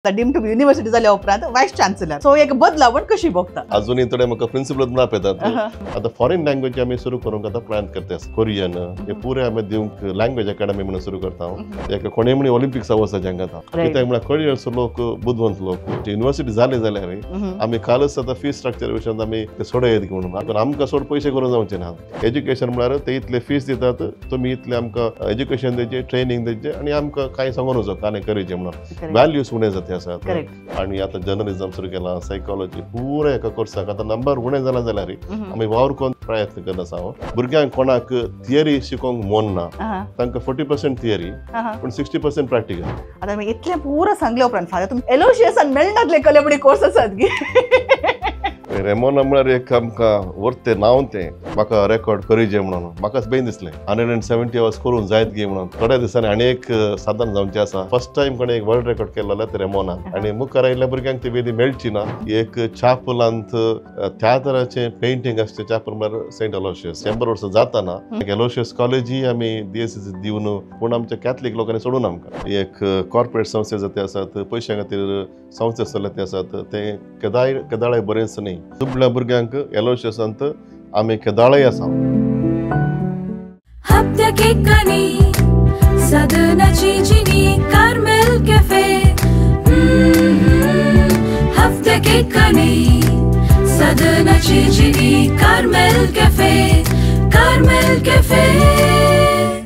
Deem to be university जाल्या उपरांत voice chancellor, so एक बदलावण कशी भोगता? अजूनही थोडे म्हाका प्रिंसिपल म्हणून आपयतात. आतां फॉरेन लँग्वेज आमी सुरू करूंक आतां प्लॅन करता. कोरियन हे पुरे आमी दिवंक लँग्वेज अकॅडमी म्हणून सुरू करता. एका कोणे म्हणी ऑलिम्पिक्स वचता जांकां आतां, कित्याक म्हळ्यार कोरियन्स लोक बुदवंत लोक. युनिव्हर्सिटी जाली जाल्यार आमी कालच आतां फी स्ट्रक्चर विशयांत आमी ते सोडयत म्हणून आमकां चड पयशे करूंक जावचे ना. एज्युकेशन म्हळ्यार ते इतले फीस दितात, तुमी इतले आमकां एज्युकेशन दिवचें, ट्रेनींग दिवचें आनी आमकां कांय सांगून वचो कांय करीचें म्हणून व्हॅल्यूज उणें जाता आसात. आनी आतां जर्नलिजम सुरू केलां, सायकोलॉजी पुराय एका कोर्साक आतां नंबर उणें जाला जाल्यार आमी वावर करून प्रयत्न करत आसा. भुरग्यांक कोणाक थियरी शिकोवंक मन ना, तांकां 40% थियरी पूण 60% प्रॅक्टिकल. आतां आमी इतलें पुरो सांगले उपरांत फाल्यां तुमी एलोशियसान मेळनातले कलेबडी कोर्स आसात गी? रेमोना म्हळ्यार एक आमकां वर्ते नांव तें म्हाका रेकॉर्ड करीजे म्हणून म्हाकाच बेन दिसलें. 170 आवर्स करूंक जायत गी म्हणून थोड्या दिसांनी आनी एक साधन जावचें आसा. फर्स्ट टायम कोणें एक वर्ल्ड रेकॉर्ड केलो जाल्यार ते रेमोना. आनी मुखार आयिल्ल्या भुरग्यांक ती वेदी मेळची ना. एक चापलांत त्या तराचें पेंटींग आसचें चापल म्हळ्यार सेंट एलोशियस. 100 वर्सां जाताना एलोशियस कॉलेजीय आमी DSC दिवन पूण आमच्या कॅथलीक लोकांनी सोडून आमकां एक कॉर्पोरेट संस्थे जाते आसात, पयशां खातीर संस्थे चल्ले ते आसात, ते केदाय केदाळाय बरेंच न्ही. दुबळ्या भुरग्यांक एलोशियसांत आमी केदाळय आसा.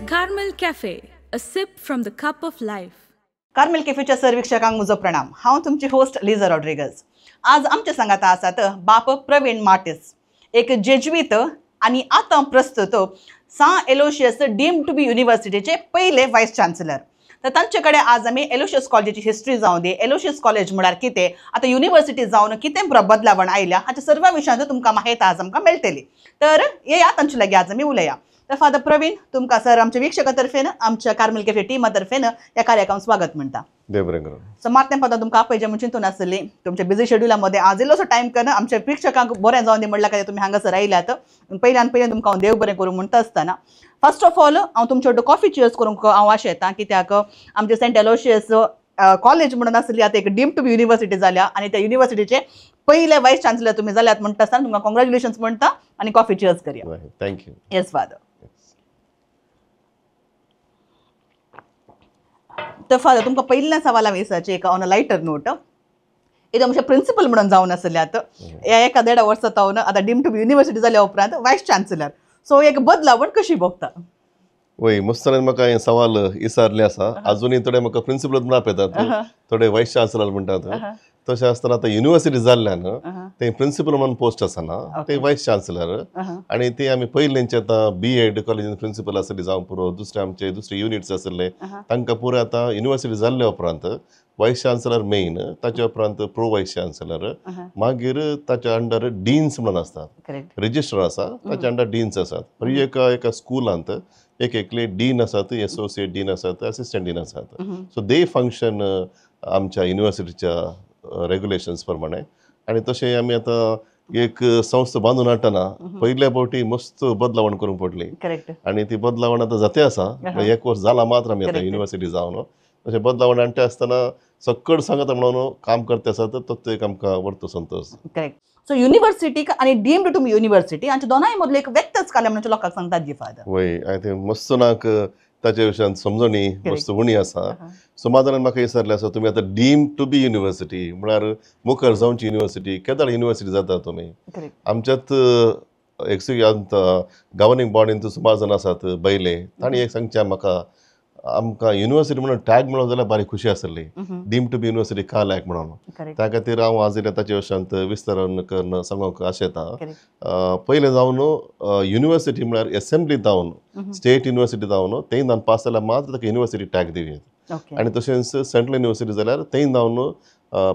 Carmel Cafe, a sip from the cup of life. Carmel कॅफेच्या sir वीक्षकांक म्हजो प्रणाम. हांव तुमची होस्ट लिझा रॉड्रिगस. आज आमच्या सांगाता आसात बाप प्रवीण मार्टिस, एक जेज्वीत आनी आतां प्रस्तुत सां एलोशियस डीम टू बी युनिव्हर्सिटीचे पयले वायस चान्सलर. तर तांचे कडेन आज आमी एलोशियस कॉलेजीची हिस्ट्री जावं दी, एलोशियस कॉलेज म्हळ्यार कितें, आतां युनिव्हर्सिटी जावन कितें बदलावण आयल्या हाच्या सर्व विशयांत तुमकां माहिती आज आमकां मेळटली. तर येया तांचे लागीं आज आमी उलया. तर फादर प्रवीण, तुमकां सर आमच्या वीक्षकां तर्फेन, आमच्या कार्मेल कॅफे टिमा तर्फेन ह्या कार्यक्रमाक स्वागत म्हणटा. देव बरें करूं. सो मात तें तुमकां आपयचें म्हूण चिंतून आसली. तुमच्या बिजी शेड्युला मदें आज इल्लोसो टायम करून आमच्या प्रेक्षकांक बरें जावन दी म्हणल्यार खातीर तुमी हांगासर आयल्यात. पयल्यान पयलीं तुमकां हांव देव बरें करूं म्हणटा आसतना फर्स्ट ऑफ ऑल हांव तुमचे वांगडा कॉफी चियर्स करूंक हांव आशेतां, कित्याक आमचे सेंट एलोशियस कॉलेज म्हणून आसली आतां एक डीम टू बी युनिव्हर्सिटी जाल्या आनी त्या युनिव्हर्सिटीचे पयले वायस चान्सलर तुमी जाल्यात म्हणटा आसतना तुमकां कॉंग्रेच्युलेशन्स म्हणटा आनी कॉफी चियर्स करया. Thank you. Yes father. तर फादर तुमकां पयल्या सवाला विचारचें एक ऑन अ लायटर नोट. एक आमचे प्रिंसिपल म्हणून जावन आसल्यात ह्या एका देडा वर्सा जावन आतां डीम टू बी युनिव्हर्सिटी जाल्या उपरांत वायस चान्सलर, सो एक बदलावण कशी भोगता? वय मस्तान म्हाका हें सवाल विचारलें आसा. अजूनही थोडे म्हाका प्रिंसिपल म्हणून आपयतात, थोडे वायस चान्सलर म्हणटात. तशें आसतना आतां युनिव्हर्सिटी जाल्ल्यान ते प्रिंसिपल म्हणून पोस्ट आसना, ते वायस चान्सलर. आनी ते आमी पयलींचे आतां BEd कॉलेजीन प्रिंसिपल आसले जावं पुरो, दुसरे आमचे दुसरे युनिट्स आसले तांकां पुरो आतां युनिव्हर्सिटी जाल्ले उपरांत वायस चान्सलर मेन, ताच्या उपरांत प्रो वायस चान्सलर, मागीर ताच्या अंडर डीन्स म्हणून आसतात, रजिस्टर आसा ताच्या अंडर डीन्स आसात. हर एका एका स्कुलांत एक एकले डीन आसात, एसोसिएट डीन आसात, असिस्टंट डीन आसात. सो they function आमच्या युनिव्हर्सिटीच्या रेगुलेशन्स प्रमाणे. आनी तशें आमी आतां एक संस्था बांदून हाडटना पयल्या फावटी मस्त बदलावण करूंक पडली आनी ती बदलावण आतां जाते आसा. एक वर्स जाला मात्र आमी आतां युनिव्हर्सिटी जावन तशें बदलावण हाडटा आसतना सकड सांगता म्हणून काम करते आसा, तर तो एक आमकां व्हडलो संतोश. करेक्ट. सो युनिव्हर्सिटीक आनी डीम्ड टू बी युनिव्हर्सिटी हांचे दोनाय मदलो एक व्यक्तच काडल्या म्हणून लोकांक सांगतात जी फादर. वय, I think मस्त नाक ताच्या विशयान समजणी मस्त उणी आसा. समाजान म्हाका विचारलें आसा, तुमी आतां डीम टू बी युनिव्हर्सिटी म्हळ्यार मुखार जावची युनिव्हर्सिटी, केदाळ युनिव्हर्सिटी जाता तुमी? आमच्यात गवर्निंग बॉडीन सुमार जाण आसात बैले, तांणी एक सांगचें म्हाका, आमकां युनिव्हर्सिटी म्हणून टॅग मेळोन जाल्यार बारी खुशी आसली, डीम टू बी युनिव्हर्सिटी का लायक म्हणून. त्या खातीर हांव आज ताच्या विशयांत विस्तारण करून सांगूंक आशेतां. पयलें जावन युनिव्हर्सिटी म्हळ्यार एसेंब्ली जावन, स्टेट युनिव्हर्सिटी जावन थंय जावन पास जाल्यार मात्र ताका युनिव्हर्सिटी टॅग दिवया. आनी तशेंच सेंट्रल युनिव्हर्सिटी जाल्यार थंय जावन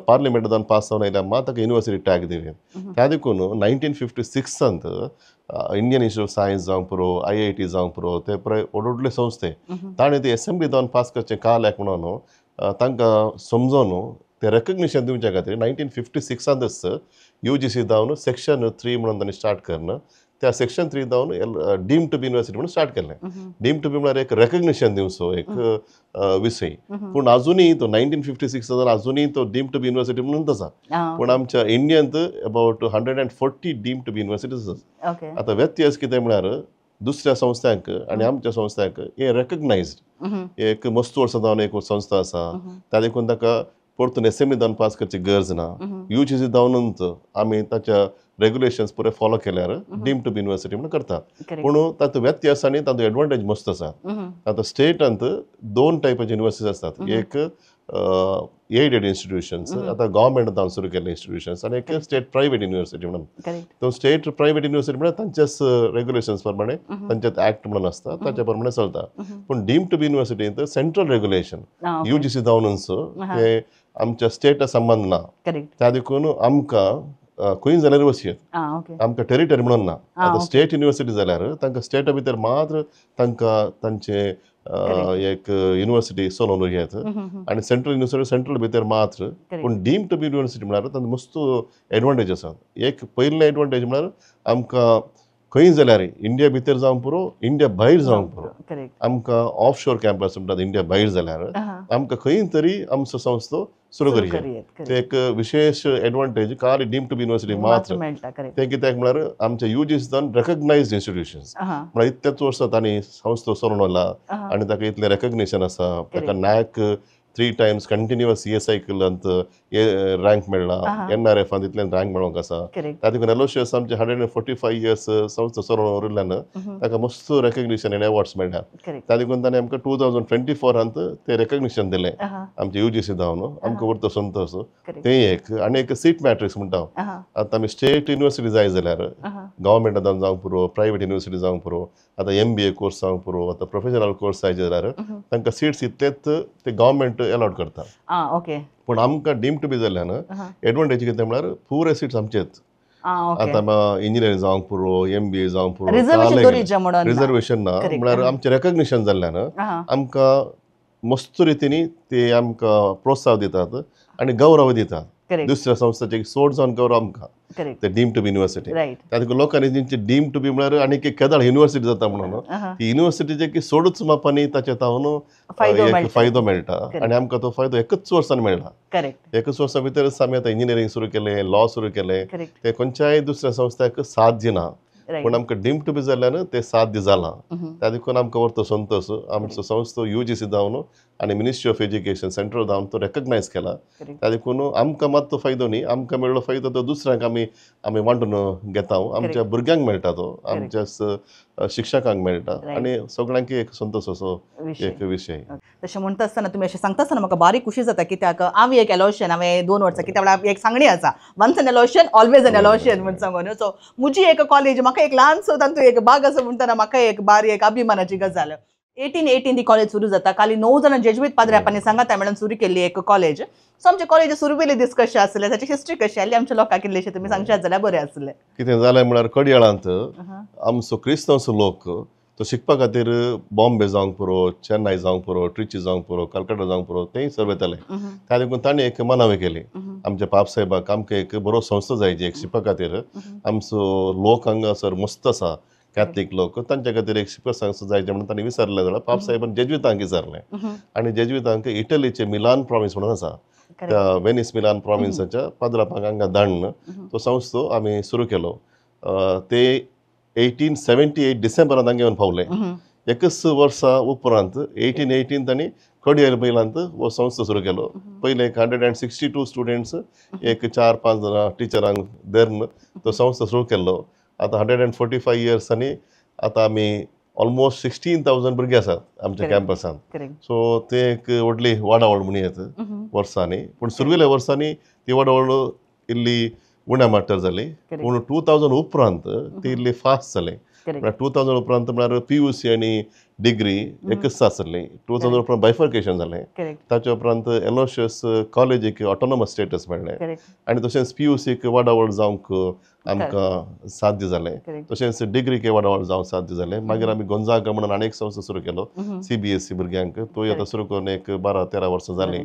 पार्लिमेंट जावन पास जावन आयल्यार मात ताका युनिव्हर्सिटी टॅग दिवया. त्या देखून 1956 इंडियन इन्स्टिट्यूट ऑफ सायन्स जावंक पुरो, IIT जावंक पुरो, ते पुराय व्हड व्हडले संस्थे ताणें ते एसेंब्ली जावन पास करचें का लायक म्हणून तांकां समजोन ते रेकग्निशन दिवच्या खातीर 1956 UGC जावन सेक्शन 3 म्हणून तांणी स्टार्ट करून त्या सेक्शन 3 जावन डीम टू बी युनिवर्सिटी म्हणून स्टार्ट केलें. डीम टू बी म्हळ्यार एक रेकग्निशन दिवचो एक विशय. पूण अजुनूय तो 1956 जावन अजुनूय तो डीम टू बी युनिवर्सिटी म्हणून आसा. पूण आमच्या इंडियंत about 140 deemed to be universities आसा. आतां व्यत्यास कितें म्हळ्यार दुसऱ्या संस्थांक आनी आमच्या संस्थांक हे रेकग्नायज्ड एक मस्त वर्सां जावन एक संस्था आसा, त्या देखून ताका परतून एसएमई जावन पास करची गरज ना. UGC जावनूच आमी ताच्या रेगुलेशन्स पुरे फॉलो केल्यार डीम टू बी युनिवर्सिटी म्हणून करतात. पूण तातूंत व्यत्यास आनी तातूंत एडवांटेज मस्त आसा. आतां स्टेटांत 2 टायपाचे युनिवर्सिटीज आसतात, एक एडेड इन्स्टिट्यूशन्स, आतां गव्हर्मेंट जावन सुरू केल्ले इन्स्टिट्यूशन्स, आनी एक स्टेट प्रायवेट युनिवर्सिटी म्हणून. तो स्टेट प्रायवेट युनिवर्सिटी म्हळ्यार तांच्याच रेगुलेशन्स प्रमाणे तांच्यात ऍक्ट म्हणून आसता ताच्या प्रमाणे चलता. पूण deem to be युनिवर्सिटींत central regulation UGC जावनूच ते आमच्या स्टेटा संबंद ना. त्या देखून आमकां खंय जाल्यार वचयेत, आमकां टेरिटरी म्हणून ना. आतां स्टेट युनिवर्सिटी जाल्यार तांकां स्टेटा भितर मात्र तांकां तांचे एक युनिवर्सिटी चलोवन घेत आनी सेंट्रल युनिवर्सिटी सेंट्रल भितर मात्र. पूण डीम टू बी युनिवर्सिटी म्हळ्यार तांकां मस्त एडवांटेज आसात. एक पयलें एडवांटेज म्हळ्यार आमकां खंय जाल्यार इंडिया भितर जावंक पुरो, इंडिया भायर जावंक पुरो. आमकां ऑफ शोर कॅम्पस म्हणटात, इंडिया भायर जाल्यार आमकां खंय तरी आमचो संस्थो सुरू करया. ते एक विशेष एडवांटेज खाली डीम टू बी युनिवर्सिटी मात्र. तें कित्याक म्हळ्यार आमच्या UGC जावन रेकग्नायज्ड इन्स्टिट्यूशन्स म्हळ्यार इतल्याच वर्सां तांणी संस्थो चलोवन व्हरला आनी ताका इतलें रेकग्निशन आसा. ताका NAAC 3 times continuous A सायकलांत rank मेळ्ळा, NRF इतल्यान रँक मेळोवंक आसा. त्या देखून एलोशियस आमचे 145 इयर्स संस्था चलोवन उरिल्ल्यान ताका मस्त रेकग्निशन आनी अवॉर्ड्स मेळ्ळ्यात. त्या देखून ताणें आमकां 2024 ते रेकग्निशन दिलें आमचे UGC जावन, आमकां व्हरतो संतोश. तें एक आनी एक सीट मॅट्रिक्स म्हणटा. आतां आमी स्टेट युनिवर्सिटी जाय जाल्यार गव्हर्मेंटान जावंक पुरो, प्रायवेट युनिवर्सिटी जावंक पुरो, आतां MBA course जावंक पुरो, आतां प्रोफेशनल कोर्स जाय जाल्यार तांकां सिट्स इतलेच ते गव्हर्मेंट अलॉट करता. पूण आमकां डीम टू बी जाल्ल्यान एडवांटेज कितें म्हळ्यार पुरे सिट्स आमचेच. आतां इंजिनियरींग जावंक पुरो, MBA जावंक पुरो, रिजर्वेशन ना म्हळ्यार आमचें रेकग्निशन जाल्ल्यान आमकां मस्त रितीनी ते आमकां प्रोत्साहन दितात आनी गौरव दितात. दुसऱ्या संस्थाचे सोड जावन गौरव आमकां ते डीम टू बी युनिवर्सिटी. त्या देखून लोकांनी तेंची डीम टू बी म्हळ्यार आनी एक केदाळ युनिवर्सिटी जाता म्हणून ती युनिवर्सिटीचे की सोडूच मापांनी ताचे तावन फायदो मेळटा आनी आमकां तो फायदो एकच वर्सान मेळटा. एकच वर्सा भितरच आमी आतां इंजिनियरींग सुरू केलें, लॉ सुरू केलें, ते खंयच्याय दुसऱ्या संस्थाक साथ दिना. पूण आमकां डीम टू बी जाल्ल्यान ते साध्य जालां. त्या देखून आमकां व्हरतो संतोश. आमचो संस्थो UGC जावन आनी मिनिस्ट्री ऑफ एज्युकेशन सेंट्रल जावन तो रेकग्नायज केला. त्या देखून आमकां मात तो फायदो न्ही, आमकां मेळ्ळो फायदो तो दुसऱ्यांक आमी आमी वांटून घेता. आमच्या भुरग्यांक मेळटा तो, आमच्या शिक्षकांक मेळटा आनी सगळ्यांक एक संतोश असो एक विशय. तशें म्हणटा आसतना तुमी अशें सांगता आसतना म्हाका बारीक खुशी जाता कित्याक हांव एक एलोशियन, हांवें 2 वर्सां कित्याक एक सांगणी आसा, once an Aloysian always an Aloysian म्हूण सांगून. सो म्हजी एक कॉलेज म्हाका एक ल्हानसो तातूंत एक बाग आसा म्हणटना म्हाका एक बारी एक अभिमानाची गजाल. 1818 ती कॉलेज सुरू जाता. खाली 9 जाणां जेजुईत पाद्र्यापांनी सांगाता मॅडम सुरू केल्ली एक कॉलेज. सो आमचे कॉलेज सुरू केल्ले दीस कशे आसले, ताची हिस्ट्री कशी आसली आमच्या लोकांक इल्लेशें तुमी सांगशात जाल्यार बरें आसलें. कितें जालें म्हळ्यार कडयाळांत आमचो क्रिस्तांवचो लोक तो शिकपा खातीर बॉम्बे जावंक पुरो, चेन्नय जावंक पुरो, ट्रिची जावंक पुरो, कलकत्ता जावंक पुरो, तेय सर्व येताले. त्या देखून ताणें एक मनावी केली आमच्या पापसाहेबाक, आमकां एक बरो संस्था जाय एक शिकपा खातीर. आमचो लोक हांगासर मस्त आसा कॅथलीक लोक, तांच्या खातीर एक शिकपा संस्था जायचे म्हणून तांणी विचारलें जाल्यार पापसाहेबान जेजुईतांक विचारलें आनी जेजुईतांक इटलीचे मिलान प्रॉविन्स म्हणून आसा, त्या वेनीस मिलान प्रॉविन्साच्या पाद्रापांक हांगा धाडून तो संस्थो आमी सुरू केलो. ते 1878 डिसेंबरांत हांगा येवन पावले. एकच वर्सा उपरांत 1818 तांणी कडयाळ बैलांत हो संस्था सुरू केलो. पयले एक 162 स्टुडंट्स एक 4-5 जाणां टिचरांक धरून तो संस्था सुरू केल्लो. आतां 145 इयर्सांनी आतां आमी ऑलमोस्ट 16,000 भुरगे आसात आमच्या कॅम्पसांत. सो ते एक व्हडली वाडावळ म्हणूं येता वर्सांनी. पूण सुरवेल्या वर्सांनी ती वाडावळ इल्ली उण्या माट्टर जाली, पूण 2000 उपरांत ती इल्ली फास्ट जाली. म्हळ्यार 2000 उपरांत म्हळ्यार PUC आनी डिग्री एकच आसली. 2000 उपरांत बायफर्केशन जालें. ताच्या उपरांत एलोशियस कॉलेजीक ऑटोनॉमस स्टेटस मेळ्ळें आनी तशेंच PUCक वाडावळ जावंक आमकां साध्य जालें. तशेंच डिग्रीक वाडावळ जावंक साध्य जालें. मागीर आमी गोंजागा म्हणून आनी एक संस्था सुरू केलो CBSE भुरग्यांक, तोय आतां सुरू करून एक 12-13 वर्सां जालीं.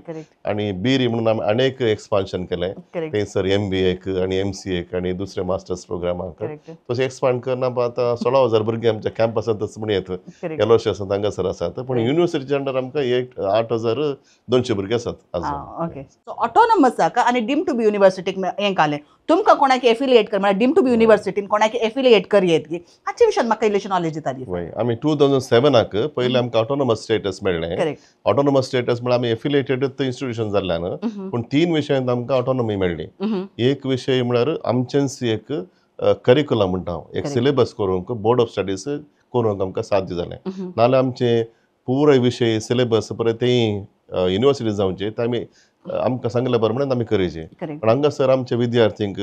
आनी बिरी म्हणून आमी आनी एक एक्सपान्शन केलें थंयसर MBAक आनी MCAक आनी दुसरे मास्टर्स प्रोग्रामाक. तशें एक्सपांड करून आतां 16,000 भुरगीं आमच्या कॅम्पसांतच म्हण येत एलोशियस हांगासर आसात. पूण युनिवर्सिटीच्या अंडर आमकां 8,200 भुरगे आसात अजून. ओके, सो ऑटोनॉमस आनी डीम टू बी युनिवर्सिटीक हें घालें, तुमकां कोणाक एफिलिएट कर म्हळ्यार डीम टू बी युनिवर्सिटीन कोणाक एफिलिएट कर येत की हाचे विशयान म्हाका इल्लेशें नॉलेज दिताली. वय, आमी 2007 पयलीं आमकां ऑटोनॉमस स्टेटस मेळ्ळें. ऑटोनॉमस स्टेटस म्हळ्यार आमी एफिलिएटेड इन्स्टिट्यूशन जाल्ल्यान, पूण 3 विशयांत आमकां ऑटोनॉमी मेळ्ळी. एक विशय म्हळ्यार आमचेंच एक करिकुलम म्हणटा हांव, एक सिलेबस करूंक बोर्ड ऑफ स्टडीज करूंक आमकां साध्य जालें. नाजाल्यार आमचे पुराय विशय सिलेबस परत तेय युनिवर्सिटी जावचे ते आमी आमकां सांगल्या प्रमाणे आमी करचे. पण हांगासर आमच्या विद्यार्थींक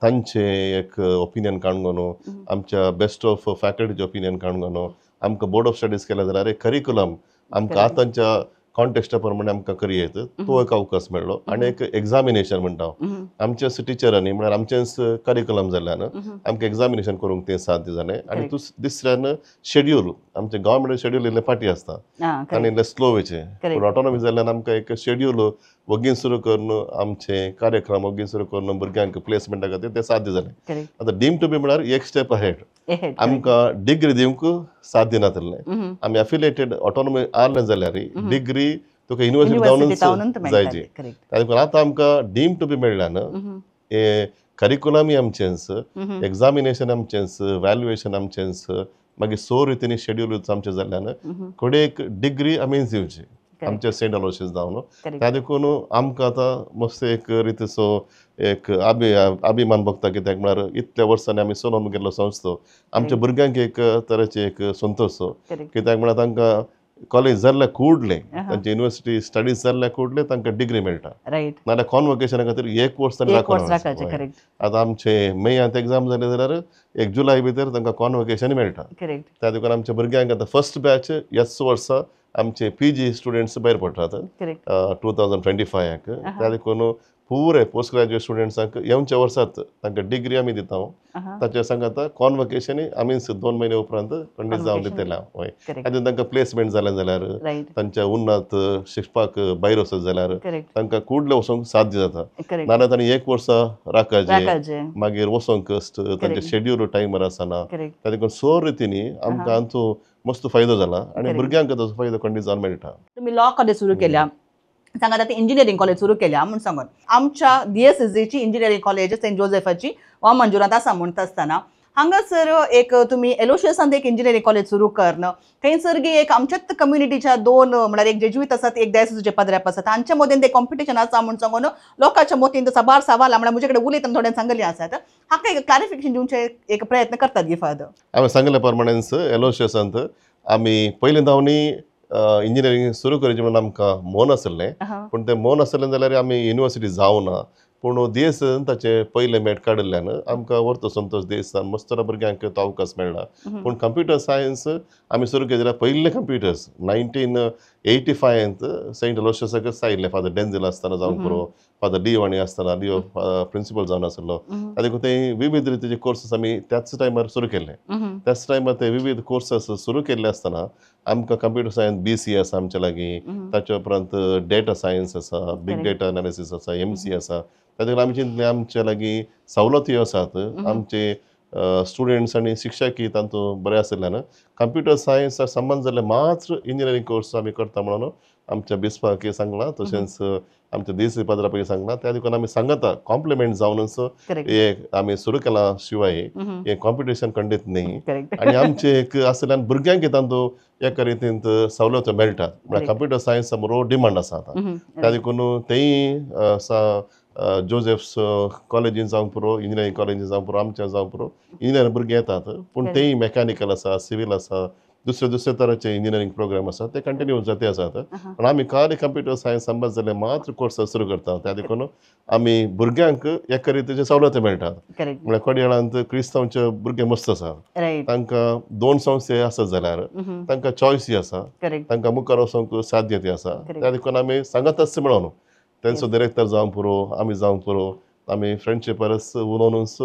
तांचे एक ओपिनियन काडून घेवन, आमच्या बेस्ट ऑफ फॅकल्टीचे ओपिनियन काडून घेवन आमकां बोर्ड ऑफ स्टडीज केल्या जाल्यार एक करिकुलम आमकां आतांच्या कॉन्टेक्स्टा प्रमाणे आमकां करयेत तो एक अवकाश मेळ्ळो. आनी एक एग्जामिनेशन म्हणटा हांव, आमच्याच टिचरांनी म्हळ्यार आमचेंच करिकुलम जाल्ल्यान आमकां एग्जामिनेशन करूंक तें साध्य जालें. आनी दुसऱ्यान शेड्यूल, आमचें गव्हर्मेंट शेड्यूल इल्लें फाटीं आसता आनी इल्लें स्लो वयचें, पूण ऑटोनॉमी जाल्ल्यान आमकां एक शेड्यूल वगीन सुरू करून आमचे कार्यक्रम वगीन सुरू करून भुरग्यांक प्लेसमेंटा खातीर तें साध्य जालें. आतां डीम टू बी म्हळ्यार एक स्टेप अहेड, आमकां डिग्री दिवंक साध्य नासलें. आमी एफिलिएटेड ऑटोनॉमी आसलें जाल्यार डिग्री तुका युनिवर्सिटी जावनूच जायची. देखून आतां आमकां डीम टू बी मेळ्ळ्यान हें करिकुलमय आमचेंच, एग्जामिनेशन आमचेंच, वॅल्युएशन आमचेंच, मागीर 100 रितींनी शेड्यूल आमचें जाल्ल्यान कडे एक डिग्री आमीच दिवची आमच्या सेंट अलोशियस जावन. त्या देखून आमकां आतां मस्त एक रितीचो एक अभिमान भोगता, कित्याक म्हळ्यार इतल्या वर्सांनी आमी चलोवन गेल्लो संस्थो आमच्या भुरग्यांक एक तरेचे एक संतोश, कित्याक म्हळ्यार तांकां कॉलेज जाल्ल्या कुडले, तांचे युनिवर्सिटी स्टडीज जाल्ल्या कुडले तांकां डिग्री मेळटा. नाजाल्यार कॉन्वोकेशना खातीर एक वर्स तांणी राखून, आतां आमचे मेयांत एग्जाम जाले जाल्यार 1 जुलय भितर तांकां कॉन्वोकेशन मेळटा. त्या देखून आमच्या भुरग्यांक आतां फर्स्ट बॅच ह्याच वर्सा आमचे PG students भायर पडटात 2025. त्या देखून पुरे पोस्ट ग्रॅज्युएट स्टुडंट्सांक येवच्या वर्सात तांकां डिग्री आमी दिता. ताच्या सांगाता कॉन्वोकेशन आमी 2 म्हयने उपरांत खंडीत जावन दितले. हय, आनी तांकां प्लेसमेंट जालें जाल्यार, तांच्या उन्नत शिकपाक भायर वचत जाल्यार तांकां कुडले वचोंक साध्य जाता. नाजाल्यार तांणी एक वर्सा राखाचें, मागीर वचोंक कश्ट, तांचे शेड्यूल टायमार आसना. त्या देखून 100 रितींनी आमकां हांचो मस्त फायदो जाला आनी भुरग्यांक ताचो फायदो खंडीत जावन मेळटा. तुमी लॉ कॉलेज सुरू केल्या, सांगात आतां इंजिनियरींग कॉलेज सुरू केल्या म्हूण सांगून आमच्या DSSDची इंजिनियरींग कॉलेज सेंट जोसेफाची वामंजुरांत आसा म्हणटा आसतना हांगासर एक तुमी एलोशियसांत एक इंजिनियरींग कॉलेज सुरू करून थंयसर गे एक आमच्याच कम्युनिटीच्या 2 म्हळ्यार एक जेजुईत आसात, एक डायसिसचे पाद्र्याप आसात, हांच्या मदीं ते कॉम्पिटिशन आसा म्हूण सांगून लोकांच्या मतीन साबार सवाल म्हळ्यार म्हजे कडेन उलयतना थोड्यांनी सांगली आसात. हाका एक क्लॅरिफिकेशन दिवचे एक प्रयत्न करतात गे फादर. हांवें सांगल्या प्रमाणेच एलोशियसांत आमी पयलीं धांवणी इंजिनियरींग सुरू करचें म्हणून आमकां मन आसलें, पूण तें मन आसलें जाल्यार आमी युनिवर्सिटी जावना. पूण DSSN ताचें पयलें मेट काडिल्ल्यान आमकां वर्तो संतोश DSSN मस्त भुरग्यांक तो अवकाश मेळ्ळा. पूण कंप्युटर सायन्स आमी सुरू केलें जाल्यार पयलें कंप्युटर्स 1985 सेंट अलोशियसाकच आयिल्लें. फादर डेन्झिल आसतना जावंक पुरो, फादर लियो आसतना, लियो प्रिंसिपल जावन आसलो. देखून ते विविध रितीचे कोर्सेस आमी त्याच टायमार सुरू केले. त्याच टायमार ते विविध कोर्सेस सुरू केल्ले आसतना आमकां कंप्युटर सायन्स BC आसा आमच्या लागीं, ताच्या उपरांत डेटा सायन्स आसा, बीग डेटा एनालिसीस आसा, MC आसा. ताचे आमी चिंतलें आमच्या लागीं सवलती आसात, आमचे स्टुडंट्स आनी शिक्षकी तांतूं बरें आशिल्ल्यान कंप्युटर सायन्स संबंद जाल्ले मात्र इंजिनियरींग कोर्स आमी करता म्हणून आमच्या बिस्पाक सांगलां, तशेंच आमच्या देसी पाद्रापैकी सांगलां. त्या देखून आमी सांगता कॉम्प्लिमेंट जावनच हे आमी सुरू केलां शिवाय हें कॉम्पिटिशन खंडीत न्ही. आनी आमचें एक आशिल्ल्यान भुरग्यांक तांतूं एका रितीन सवलत्यो मेळटात. म्हळ्यार कंप्युटर सायन्स बरो डिमांड आसा आतां, त्या देखून तेय जोसेफ्स कॉलेजीन जावंक पुरो, इंजिनियरींग कॉलेजीन जावंक पुरो, आमच्या जावंक पुरो इंजिनियरींग भुरगे येतात. पूण तेय मॅकॅनिकल आसा, सिवील आसा, दुसरे दुसरे तराचे इंजिनियरींग प्रोग्राम आसात ते कंटिन्यू जाते आसात. पण आमी खाली कंप्युटर सायन्स संबंद जाल्ले मात्र कोर्स सुरू करता. त्या देखून आमी भुरग्यांक एका रितीचे सवलती मेळटात. म्हळ्यार कोडयाळांत क्रिस्तांवचे भुरगे मस्त आसात, तांकां 2 संस्थे आसत जाल्यार तांकां चॉयसी आसा, तांकां मुखार वचोंक साध्यता आसा. त्या देखून आमी सांगतच मेळोन तेंचो डिरेक्टर जावंक पुरो, आमी जावंक पुरो, आमी फ्रेंडशीप परस उलोवनूच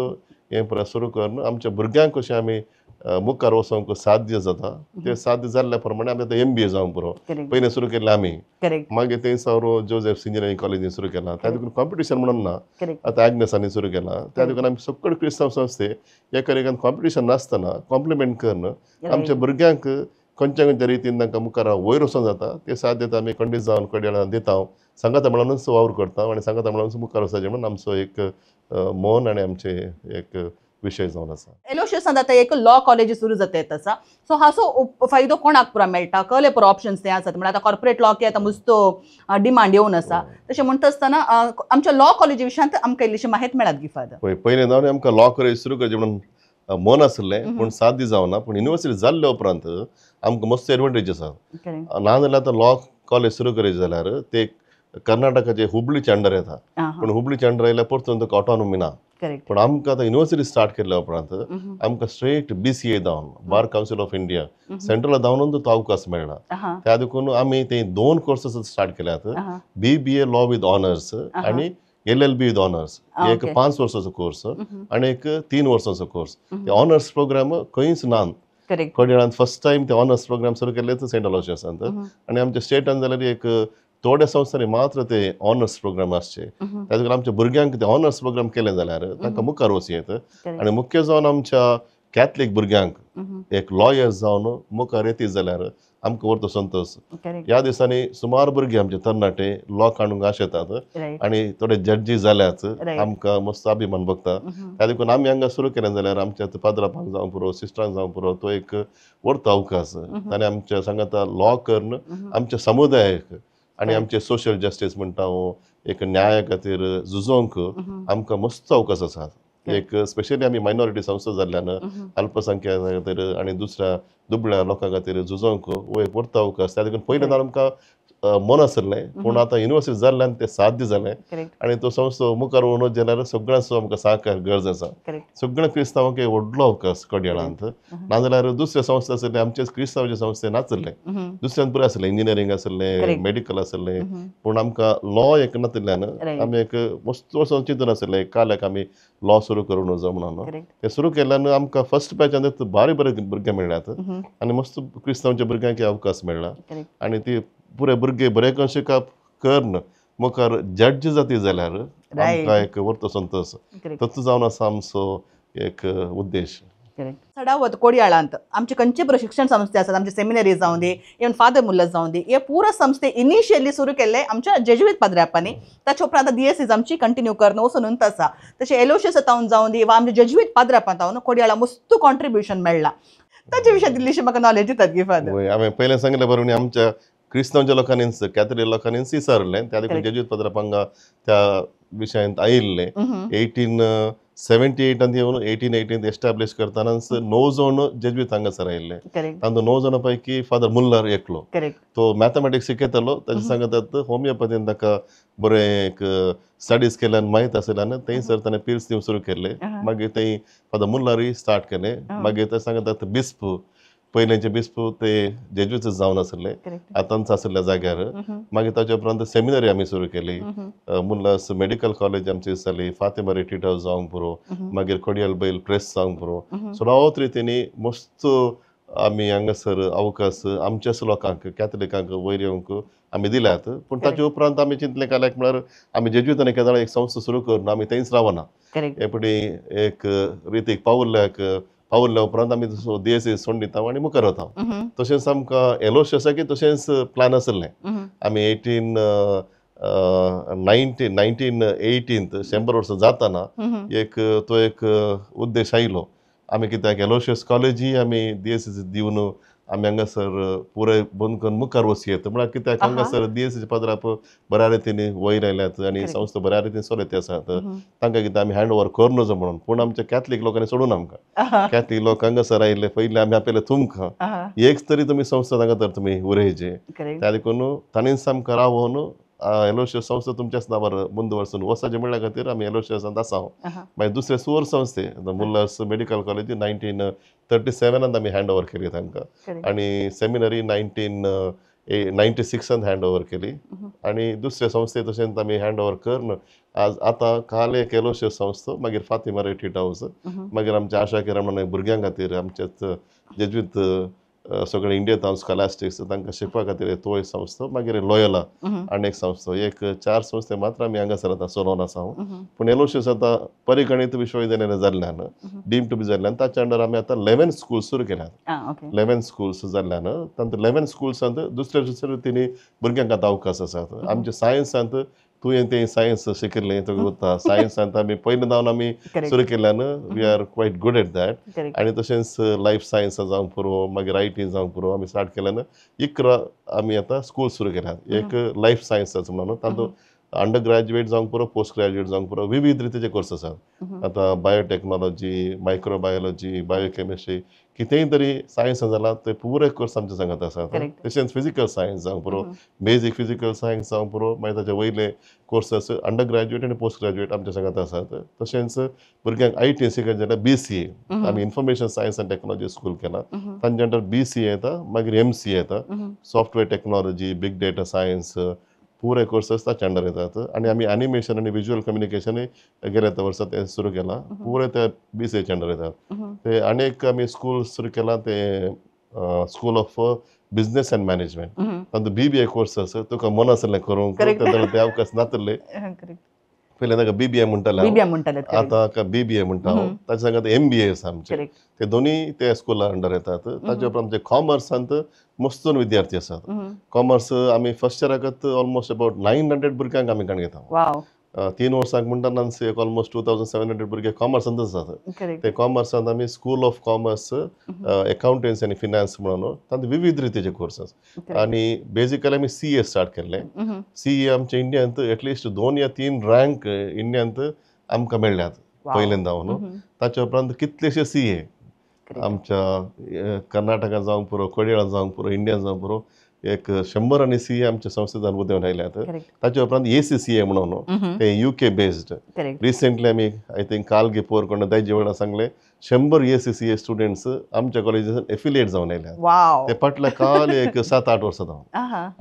हें परत सुरू करून आमच्या भुरग्यांक कशें आमी मुखार वचोंक साध्य जाता ते साध्य जाल्ल्या प्रमाणे आमी आतां MBA जावंक पुरो पयलीं सुरू केल्लें आमी, मागीर थंय सावन जोसेफ इंजिनियरींग कॉलेजीन सुरू केलां. त्या देखून कॉम्पिटिशन म्हणून ना, आतां आग्नेसांनी सुरू केलां. त्या देखून आमी सगळे क्रिस्तांव संस्थे एका एकान कॉम्पिटिशन नासतना कॉम्प्लिमेंट करून आमच्या भुरग्यांक खंयच्या खंयच्या रितीन तांकां मुखार वयर वचोंक जाता ते साध्यता आमी खंडीत जावन कोडयाळान दिता. सांगाता म्हणूनच वावर करता आनी सांगाता म्हणूनच मुखार वचपाचें म्हणून आमचो एक मन आनी आमचें एक विशय जावन आसा. एलोशियसान आतां एक लॉ कॉलेज सुरू जाता आसा, सो हाचो फायदो कोणाक पुरा मेळटा, कहले पुरो ऑप्शन्स ते आसात? म्हणल्यार आतां कॉर्पोरेट लॉ की आतां मस्तो डिमांड येवन आसा, तशें म्हणटा आसतना आमच्या लॉ कॉलेजी विशयांत आमकां इल्लीशी माहिती मेळत गी फादर? पळय, पयलें जावन आमकां लॉ कॉलेज सुरू करचें म्हणून मन आसलें पूण साध्य जावना. पूण युनिवर्सिटी जाल्ल्या उपरांत आमकां मस्त एडवांटेज आसा. ना जाल्यार आतां लॉ कॉलेज सुरू करचें जाल्यार ते कर्नाटकाचे हुबळीचे अंडर येता, पूण हुबळीचे अंडर आयल्यार परतून तुका ऑटोनॉमी ना. पूण आमकां आतां युनिवर्सिटी स्टार्ट केल्या उपरांत आमकां स्ट्रेट BCA धावन bar council of India central धावन तो अवकाश मेळ्ळा. त्या देखून आमी ते 2 कोर्सेस स्टार्ट केल्यात, BBA law with honours आनी LLB with honours. एक 5 वर्सांचो कोर्स आनी एक 3 वर्सांचो कोर्स. ते ऑनर्स प्रोग्राम खंयच ना. कोडयाळांत फर्स्ट टायम ते ऑनर्स प्रोग्राम सुरू केल्ले सेंट अलोशियसांत, आनी आमच्या स्टेटान जाल्यार एक थोड्या संस्थांनी मात्र ते ऑनर्स प्रोग्राम आसचे. त्या देखून आमच्या भुरग्यांक ते ऑनर्स प्रोग्राम केले जाल्यार तांकां मुखार वचूं येता. आनी मुख्य जावन आमच्या कॅथलीक भुरग्यांक एक लॉयर जावन मुखार येत जाल्यार आमकां व्हरतो संतोश. ह्या दिसांनी सुमार भुरगे आमचे तरणाटे लॉ काडूंक आशेतात आनी थोडे जड्जी जाल्यात, आमकां मस्त अभिमान भोगता. त्या देखून आमी हांगा सुरू केलें जाल्यार आमच्या पाद्रापांक जावं पुरो, सिस्टरांक जावं पुरो, तो एक व्हरतो अवकाश. आनी आमच्या सांगाता लॉ करून आमच्या समुदायाक आनी आमचे सोशल जस्टीस म्हणटा एक न्याया खातीर झुजोवंक आमकां मस्त अवकाश आसात. एक स्पेशली आमी मायनॉरिटी संस्था जाल्ल्यान अल्पसंख्याक खातीर आनी दुसऱ्या दुबळ्या लोकां खातीर झुजोवंक हो एक व्हडलो अवकाश. त्या देखून पयलीं आमकां मन आसलें पूण आतां युनिवर्सिटी जाल्ल्यान तें साध्य जालें आनी तो संस्था मुखार वचत जाल्यार सगळ्यांचो आमकां सहकार गरज आसा. सगळ्या क्रिस्तांवांक एक व्हडलो अवकाश कोडयाळांत. नाजाल्यार दुसऱ्या संस्था आसले आमचे क्रिस्तांवाचे संस्थे नासले, दुसऱ्यान पुराय आसलें, इंजिनियरींग आसलें, मेडिकल आसलें, पूण आमकां लॉ एक नाशिल्ल्यान आमी एक मस्त वर्सां चिंतून आसलें काल्याक आमी लॉ सुरू करूं नजो म्हणून. तें सुरू केल्ल्यान आमकां फर्स्ट बॅचांत बारीक बरे भुरगे मेळ्ळ्यात आनी मस्त क्रिस्तांवच्या भुरग्यांक अवकाश मेळ्ळा आनी ती पुरे भुरगे बरे करून शिकप करून मुखार जड्ज जाती जाल्यार आमकां एक व्हडलो संतोश. तच जावन आसा आमचो एक उद्देश. सडावत कोडयाळांत आमचे खंयचे प्रशिक्षण संस्थे आसात, आमचे सेमिनरी जावं दी, इवन फादर मुल्लस जावं दी, हे पुरा संस्थे इनिशियली सुरू केल्ले आमच्या जेजुईत पाद्र्यापांनी. ताच्या उपरांत आतां दियेसीज आमची कंटिन्यू करून वचून आसा. तशें एलोशियस तावन जावं दी वा आमच्या जेजुईत पाद्र्यापां तावन कोडयाळा मस्त कॉन्ट्रिब्युशन मेळ्ळां. ताचे विशयात इल्लीशी म्हाका नॉलेज दितात गी फादर? हांवें पयलें सांगलें बरोबर आमच्या क्रिस्तांवच्या लोकांनीच कॅथलीक लोकांनीच विचारलें. त्या देखून जेजुईत पाद्र्यापांक त्या विशयांत आयिल्लें. 1878 येवन 1818 एस्टाब्लीश करतानाच 9 जण जेजुईत हांगासर आयिल्ले. तांतूं 9 जाणां पैकी फादर मुल्लर एकलो, तो मॅथमॅटिक्स शिकयतालो. ताचे सांगतात होमियोपथीन ताका बरें एक स्टडीज केल्यान माहीत आशिल्ल्यान थंयसर ताणें पिल्स दिवंक सुरू केले. मागीर थंय फादर मुल्लरूय स्टार्ट केलें. मागीर ते सांगतात बिस्प, पयलेंचे बिस्प ते जेजुईतच जावन आसले आतांच आसल्या जाग्यार. मागीर ताच्या उपरांत सेमिनरी आमी सुरू केली, मुल्लास मेडिकल कॉलेज आमची जाली, फातिमा रिट्रीट हावस जावंक पुरो, मागीर कोडियल बैल प्रेस जावंक पुरो. सगळ्यात रितींनी मस्त आमी हांगासर अवकाश आमच्याच लोकांक कॅथलिकांक वयर येवंक आमी दिल्यात. पूण ताचे उपरांत आमी चिंतलें काल्याक म्हळ्यार आमी जेजुईतांनी केदाळ एक संस्था सुरू करून आमी थंयच रावना, हे पटी एक रितीक पावल्ल्याक पावल्ल्या उपरांत आमी तसो दियेसीज सोडून दिता आनी मुखार वता. तशेंच आमकां एलोशियसाकय तशेंच प्लॅन आसलें. आमी 1918 100 वर्सां जाताना एक तो एक उद्देश आयलो आमी कित्याक एलोशियस कॉलेजीय आमी दियेसीज दिवन आमी हांगासर पुराय बंद करून मुखार वचयेत म्हळ्यार कित्याक हांगासर डीएसीचे पाद्राप बऱ्या रितीन वयर आयल्यात आनी संस्था बऱ्या रितीन चलयत आसात, तांकां कितें आमी हँड ओवर करूं नजो म्हणून. पूण आमच्या कॅथलीक लोकांनी सोडून आमकां कॅथलीक लोक हांगासर आयिल्ले पयलीं आमी आपयले तुमकां एक तरी तुमी संस्था तांकां तर तुमी उरयचे, त्या देखून ताणीच आमकां रावोन एलोशियस संस्था तुमच्याच नांवार मुंद वर्सून वचपाचें म्हणल्या खातीर आमी एलोशियसांत आसा. मागीर दुसरे सुवर संस्थे मुल्लर्स मेडिकल कॉलेज 1937 आमी हँड ओवर केली तांकां, आनी सेमिनरी 1996 हँड ओवर केली, आनी दुसरे संस्थे तशेंच आमी हँड ओवर करून आज आतां काल एक एलोशियस संस्था, मागीर फातिमा रिट्रीट हावस, मागीर आमच्या आशा किरण म्हणून भुरग्यां खातीर आमच्याच जेज्वीत सगळे इंडियन हावन स्कॉलास्टिक्स तांकां शिकपा खातीर तोय संस्था, मागीर लोयोला आनी एक संस्था, एक 4 संस्थे मात्र आमी हांगासर आतां चलोवन आसा. पूण एलोशियस आतां परिगणीत विश्वविद्यालय जाल्ल्यान डीम टू बी जाल्ल्यान ताच्या अंडर आमी आतां 11 स्कूल्स सुरू केल्यात. 11 स्कूल्स जाल्ल्यान तातूंत 11 स्कूल्सांत दुसऱ्या दुसऱ्या रितींनी भुरग्यांक आतां अवकाश आसात. आमच्या सायन्सांत तुवें तें सायन्स शिकिल्लें तुका उरता, सायन्सांत आमी पयलीं जावन आमी सुरू केल्ल्यान we are quite good at that. आनी तशेंच लायफ सायन्स जावंक पुरो, मागीर I T जावंक पुरो, आमी स्टार्ट केल्यान 11 आमी आतां स्कूल सुरू केल्यात. एक लायफ सायन्साचो म्हणून तातूंत अंडर ग्रॅज्युएट जावंक पुरो, पोस्ट ग्रॅज्युएट जावंक पुरो, विविध रितीचे कोर्स आसात. आतां बायोटॅक्नॉलॉजी, मायक्रोबायोलॉजी, बायोकेमिस्ट्री, कितेंय तरी सायन्स जालां ते पुरे कोर्स आमचे सांगत आसात. तशेंच फिजिकल सायन्स जावंक पुरो, बेजीक फिजिकल सायन्स जावंक पुरो, मागीर ताचे वयले कोर्सेस अंडर ग्रॅज्युएट आनी पोस्ट ग्रॅज्युएट आमचे सांगत आसात. तशेंच भुरग्यांक I T शिकत जाल्यार BCA, आमी information science and technology school केला, तांचे अंडर BCA येता, मागीर MCA येता, software technology, big data science, पुरे कोर्सेस ताच्या अंडर येतात. आनी आमी एनिमेशन आनी विज्युअल कम्युनिकेशनूय गेल्या त्या वर्सा तें सुरू केलां, पुरे ते BCAच्या अंडर येतात. ते आनी एक आमी स्कूल सुरू केलां तें school of business and management, तातूंत BBA course आसा, तुका मन आसलें करूंक ते अवकाश नातले, पयलीं ताका BBA म्हणटाले, आतां ताका BBA म्हणटा हांव, ताच्या सांगात MBA आसा आमचें, ते दोनूय ते स्कुला अंडर येतात. ताचे उपरांत आमचे कॉमर्सांत मस्तून विद्यार्थी आसात. कॉमर्स आमी फर्स्ट इयराकच ऑलमोस्ट अबावट 900 भुरग्यांक आमी काण घेता. 3 वर्सांक म्हणटा एक ऑलमोस्ट 2700 भुरगे कॉमर्सांतच आसात. ते कॉमर्सांत आमी स्कूल ऑफ कॉमर्स, अकाउंटन्सी आनी फिनान्स म्हणून तातूंत विविध रितीचे कोर्सेस. आनी बेजिकली आमी CA start केल्ले. CA आमच्या इंडियांत एटलिस्ट 2 या 3 रँक इंडियांत आमकां मेळ्ळ्यात पयल्यान जावन. ताच्या उपरांत कितलेशे CA आमच्या कर्नाटका जावंक पुरो, कोडयेळा जावंक पुरो, इंडिया जावंक पुरो, एक 100 आनी CA आमच्या संस्थेंतल्यान उदेवन आयल्यात. ताच्या उपरांत ACCA म्हणून ते UK based, recently आमी I think काल गे पोर कोण दायजे वेळार सांगलें 100 ACCA students आमच्या कॉलेजीन एफिलिएट जावन आयल्यात. ते फाटल्या काल एक 7-8 वर्सां जावन,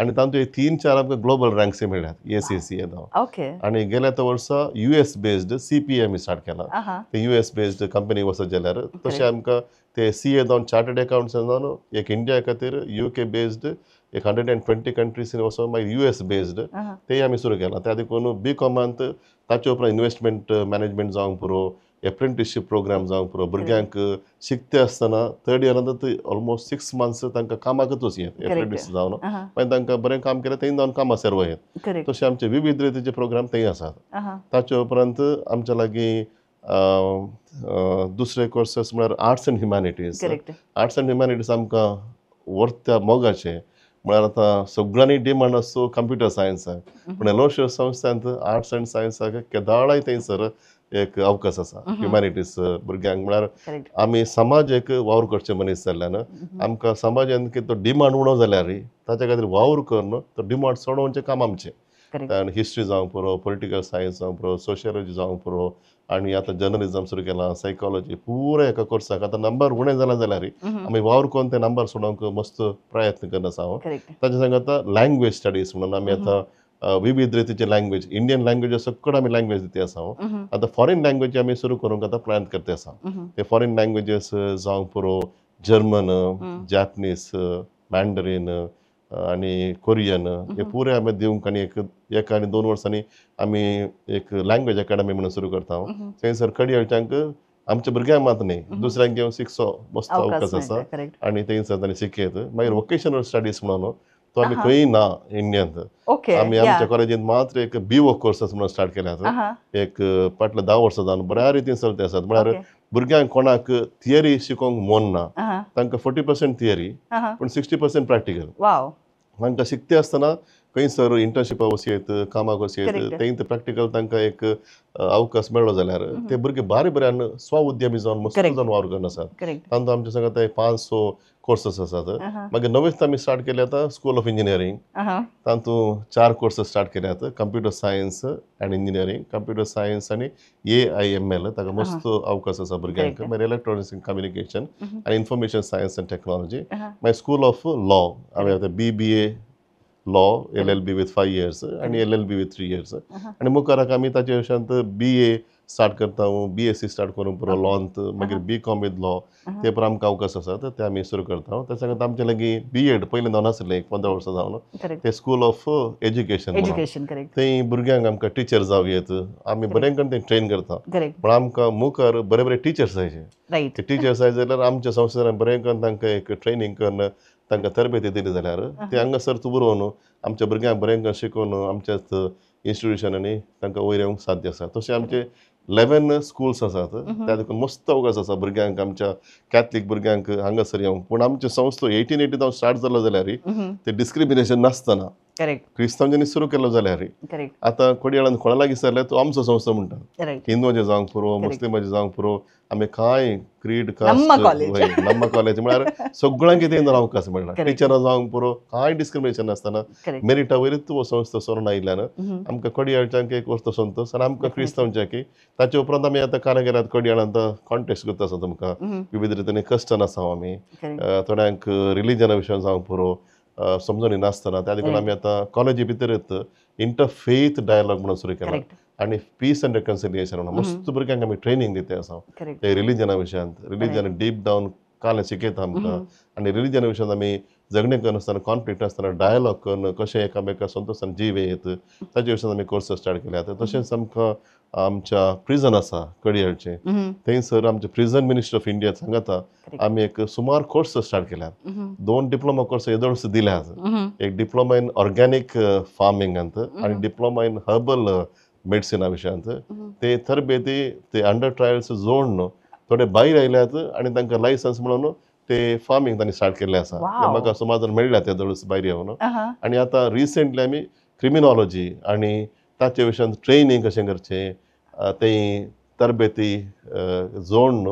आनी तातूंत 3-4 आमकां ग्लोबल रँक्स मेळ्ळ्यात ACCA जावन. आनी गेल्या त्या वर्सा US based CPA आमी स्टार्ट केला, ते US based company वचत जाल्यार तशें आमकां ते CA जावन चार्टर्ड अकाउंट्स जावन एक इंडिया खातीर UK based एक 120 कंट्रीज वचोन मागीर US based तेय आमी सुरू केलां. त्या देखून BComांत ताचे उपरांत इन्वेस्टमेंट मॅनेजमेंट जावंक पुरो, एप्रेंटिसशीप प्रोग्राम जावंक पुरो, भुरग्यांक शिकते आसतना थर्ड इयरांत ऑलमोस्ट 6 मंथ्स तांकां कामाकच वचयेत एप्रेंटीस जावन, मागीर तांकां बरें काम केलें थंय जावन कामां सर्व येत. तशें आमचे विविध रितीचे प्रोग्राम थंय आसात. ताचे उपरांत आमच्या लागीं दुसरे कोर्सेस म्हळ्यार arts and humanities. Arts and humanities आमकां वर्त्या मोगाचें म्हळ्यार आतां सगळ्यांनी डिमांड आसतो कंप्युटर सायन्साक, पूण एलोशियस संस्थांत आर्ट्स अँड सायन्साक केदाळाय थंयसर एक अवकाश आसा ह्युमॅनिटीज भुरग्यांक. म्हळ्यार आमी समाज एक वावर करचे मनीस जाल्ल्यान आमकां समाजान कितें तो डिमांड उणो जाल्यार ताच्या खातीर वावर करून तो डिमांड चडोवचें काम आमचें. आनी हिस्ट्री जावंक पुरो, पॉलिटिकल सायन्स जावंक पुरो, सोशियोलॉजी जावंक पुरो, आनी आतां जर्नलिजम सुरू केलां, सायकोलॉजी, पुराय एका कोर्साक आतां नंबर उणें जाला जाल्यार आमी वावर करून ते नंबर सोडोवंक मस्त प्रयत्न करत आसा. ताच्या संग आतां लँग्वेज स्टडीज म्हणून आमी आतां विविध रितीचे लँग्वेज, इंडियन लँग्वेज सगळं आमी लँग्वेज दिती आसा. आतां फॉरेन लँग्वेज आमी सुरू करूंक आतां प्लॅन करते आसा. ते फॉरेन लँग्वेजीस जावंक पुरो, जर्मन, जॅपनीज, मँडरीन आनी कोरियन हे पुरे आमी दिवंक आनी एक आनी 2 वर्सांनी आमी एक लँग्वेज अकॅडमी म्हणून सुरू करता. थंयसर कडयेळच्यांक आमच्या भुरग्यांक मात न्ही, दुसऱ्यांक घेवन शिकचो मस्त अवकाश आसा आनी थंयसर तांणी शिकयत. मागीर वोकेशनल स्टडीज म्हणून तो आमी खंय ना इंडियांत. आमी आमच्या कॉलेजींत मात्र एक बी वोक कोर्सस म्हणून स्टार्ट केल्यात एक फाटल्या 10 वर्सां जावन बऱ्या रितीन चलते आसात. म्हळ्यार भुरग्यांक कोणाक थियरी शिकोवंक मन ना, तांकां 40% थियरी पूण 60% प्रॅक्टिकल. तांकां शिकते आसतना खंयसर इंटर्नशिपाक वचयेत, कामाक वचयेत, थंय प्रॅक्टिकल तांकां एक अवकाश मेळ्ळो जाल्यार ते भुरगे बारी बऱ्यान स्व उद्यमी जावन मस्त जावन वावर करून आसात. तांतूत आमच्या सांगता 500 कोर्सेस आसात. मागीर नवेच आमी स्टार्ट केले आतां स्कूल ऑफ इंजिनियरींग, तातूंत 4 कोर्सेस स्टार्ट केल्यात, computer science and engineering, computer science आनी AIML, ताका मस्त अवकाश आसा भुरग्यांक. मागीर इलेक्ट्रॉनिक्स एंड कम्युनिकेशन आनी इन्फॉर्मेशन सायन्स एंड टेक्नॉलॉजी. मागीर स्कूल ऑफ लॉ, आमी आतां BBA law, LLB with 5 years आनी LLB with 3 years. आनी मुखाराक आमी ताचे विशयांत BA start करता, BSc start करून पुरो लॉंत, मागीर BCom with law, ते पर आमकां अवकाश आसा ते आमी सुरू करता. त्या सांगता आमचे लागीं BEd पयलीं जावन आसलें एक 15 वर्सां जावन, ते स्कूल ऑफ एज्युकेशन, थंय भुरग्यांक आमकां टिचर जावं येत, आमी बरें करून ते ट्रेन करता. पूण आमकां मुखार बरे बरे टिचर्स जायचे, ते टिचर्स जाय जाल्यार आमच्या संस्थेन बरें करून तांकां एक ट्रेनींग करून तांकां तरबेती दिली जाल्यार ते हांगासर उबरोवन आमच्या भुरग्यांक बरें करून शिकोवन आमच्याच इन्स्टिट्युशनांनी तांकां वयर येवंक साध्य आसा. तशें आमचे 11 स्कूल्स आसात, त्या देखून मस्त अवकाश आसा भुरग्यांक, आमच्या कॅथलीक भुरग्यांक हांगासर येवंक. पूण आमचे संस्था 1880 जावन स्टार्ट जालो जाल्यार ते डिस्क्रिमिनेशन नासतना क्रिस्तांवांनी सुरू केलो जाल्यार आतां कोडयाळान कोणा लागीं सरल्यार तो आमचो संस्था म्हणटा, हिंदूचे जावंक पुरो, मुस्लिमाचे जावंक पुरो, आमी कांय क्रीड कास्ट नम्मा कॉलेज म्हळ्यार सगळ्यांक कितें अवकाश मेळटा. टिचरां जावंक पुरो, कांय डिस्क्रिमिनेशन नासतना मेरिटा वयरूच हो संस्था सरून आयिल्ल्यान आमकां कोडयाळच्यांक एक वस्त संतोश आनी आमकां क्रिस्तांवच्यांक. ताचे उपरांत आमी आतां कारागिरात कोडयाळांत कॉन्टेस्ट करता आसा, तुमकां विविध रितीन क्रिश्चन आसा आमी, थोड्यांक रिलिजना विशयान जावंक पुरो समजणी नासतना, त्या देखून आमी आतां कॉलेजी भितरच इंटरफेथ डायलॉग म्हणून सुरू केला आनी पीस एंड रेकन्सिलिएशन म्हणून मस्त भुरग्यांक आमी ट्रेनींग दिता आसा ते रिलिजना विशयांत. रिलिजन डीप डावन काल शिकयता आमकां आनी रिलिजना विशयांत आमी झगडें करनासतना, कॉन्फ्लिक्ट नासतना डायलॉग करून कशें एकामेका संतोशान जीव येत ताचे विशयांत आमी कोर्सेस स्टार्ट केल्यात. तशेंच आमकां आमच्या प्रिजन आसा कडयाळचें, थंयसर आमचे प्रिजन मिनिस्ट्री ऑफ इंडिया सांगता आमी एक सुमार कोर्स स्टार्ट केल्यात. 2 डिप्लोमा कोर्स येदोळच दिल्यात, एक डिप्लोमा इन ऑर्गॅनीक फार्मिंगांत आनी डिप्लोमा इन हर्बल मेडिसिना विशयांत. ते तरबेती ते अंडर ट्रायल्स जोडून थोडे भायर आयल्यात आनी तांकां लायसन्स म्हणून ते फार्मींग तांणी स्टार्ट केल्लें आसा. म्हाका सुमार मेळ्ळ्या ते दळूस भायर येवन. आनी आतां रिसेंटली आमी क्रिमिनॉलॉजी आनी ताचे विशयांत ट्रेनींग कशें करचें, ते तरबेती जोडून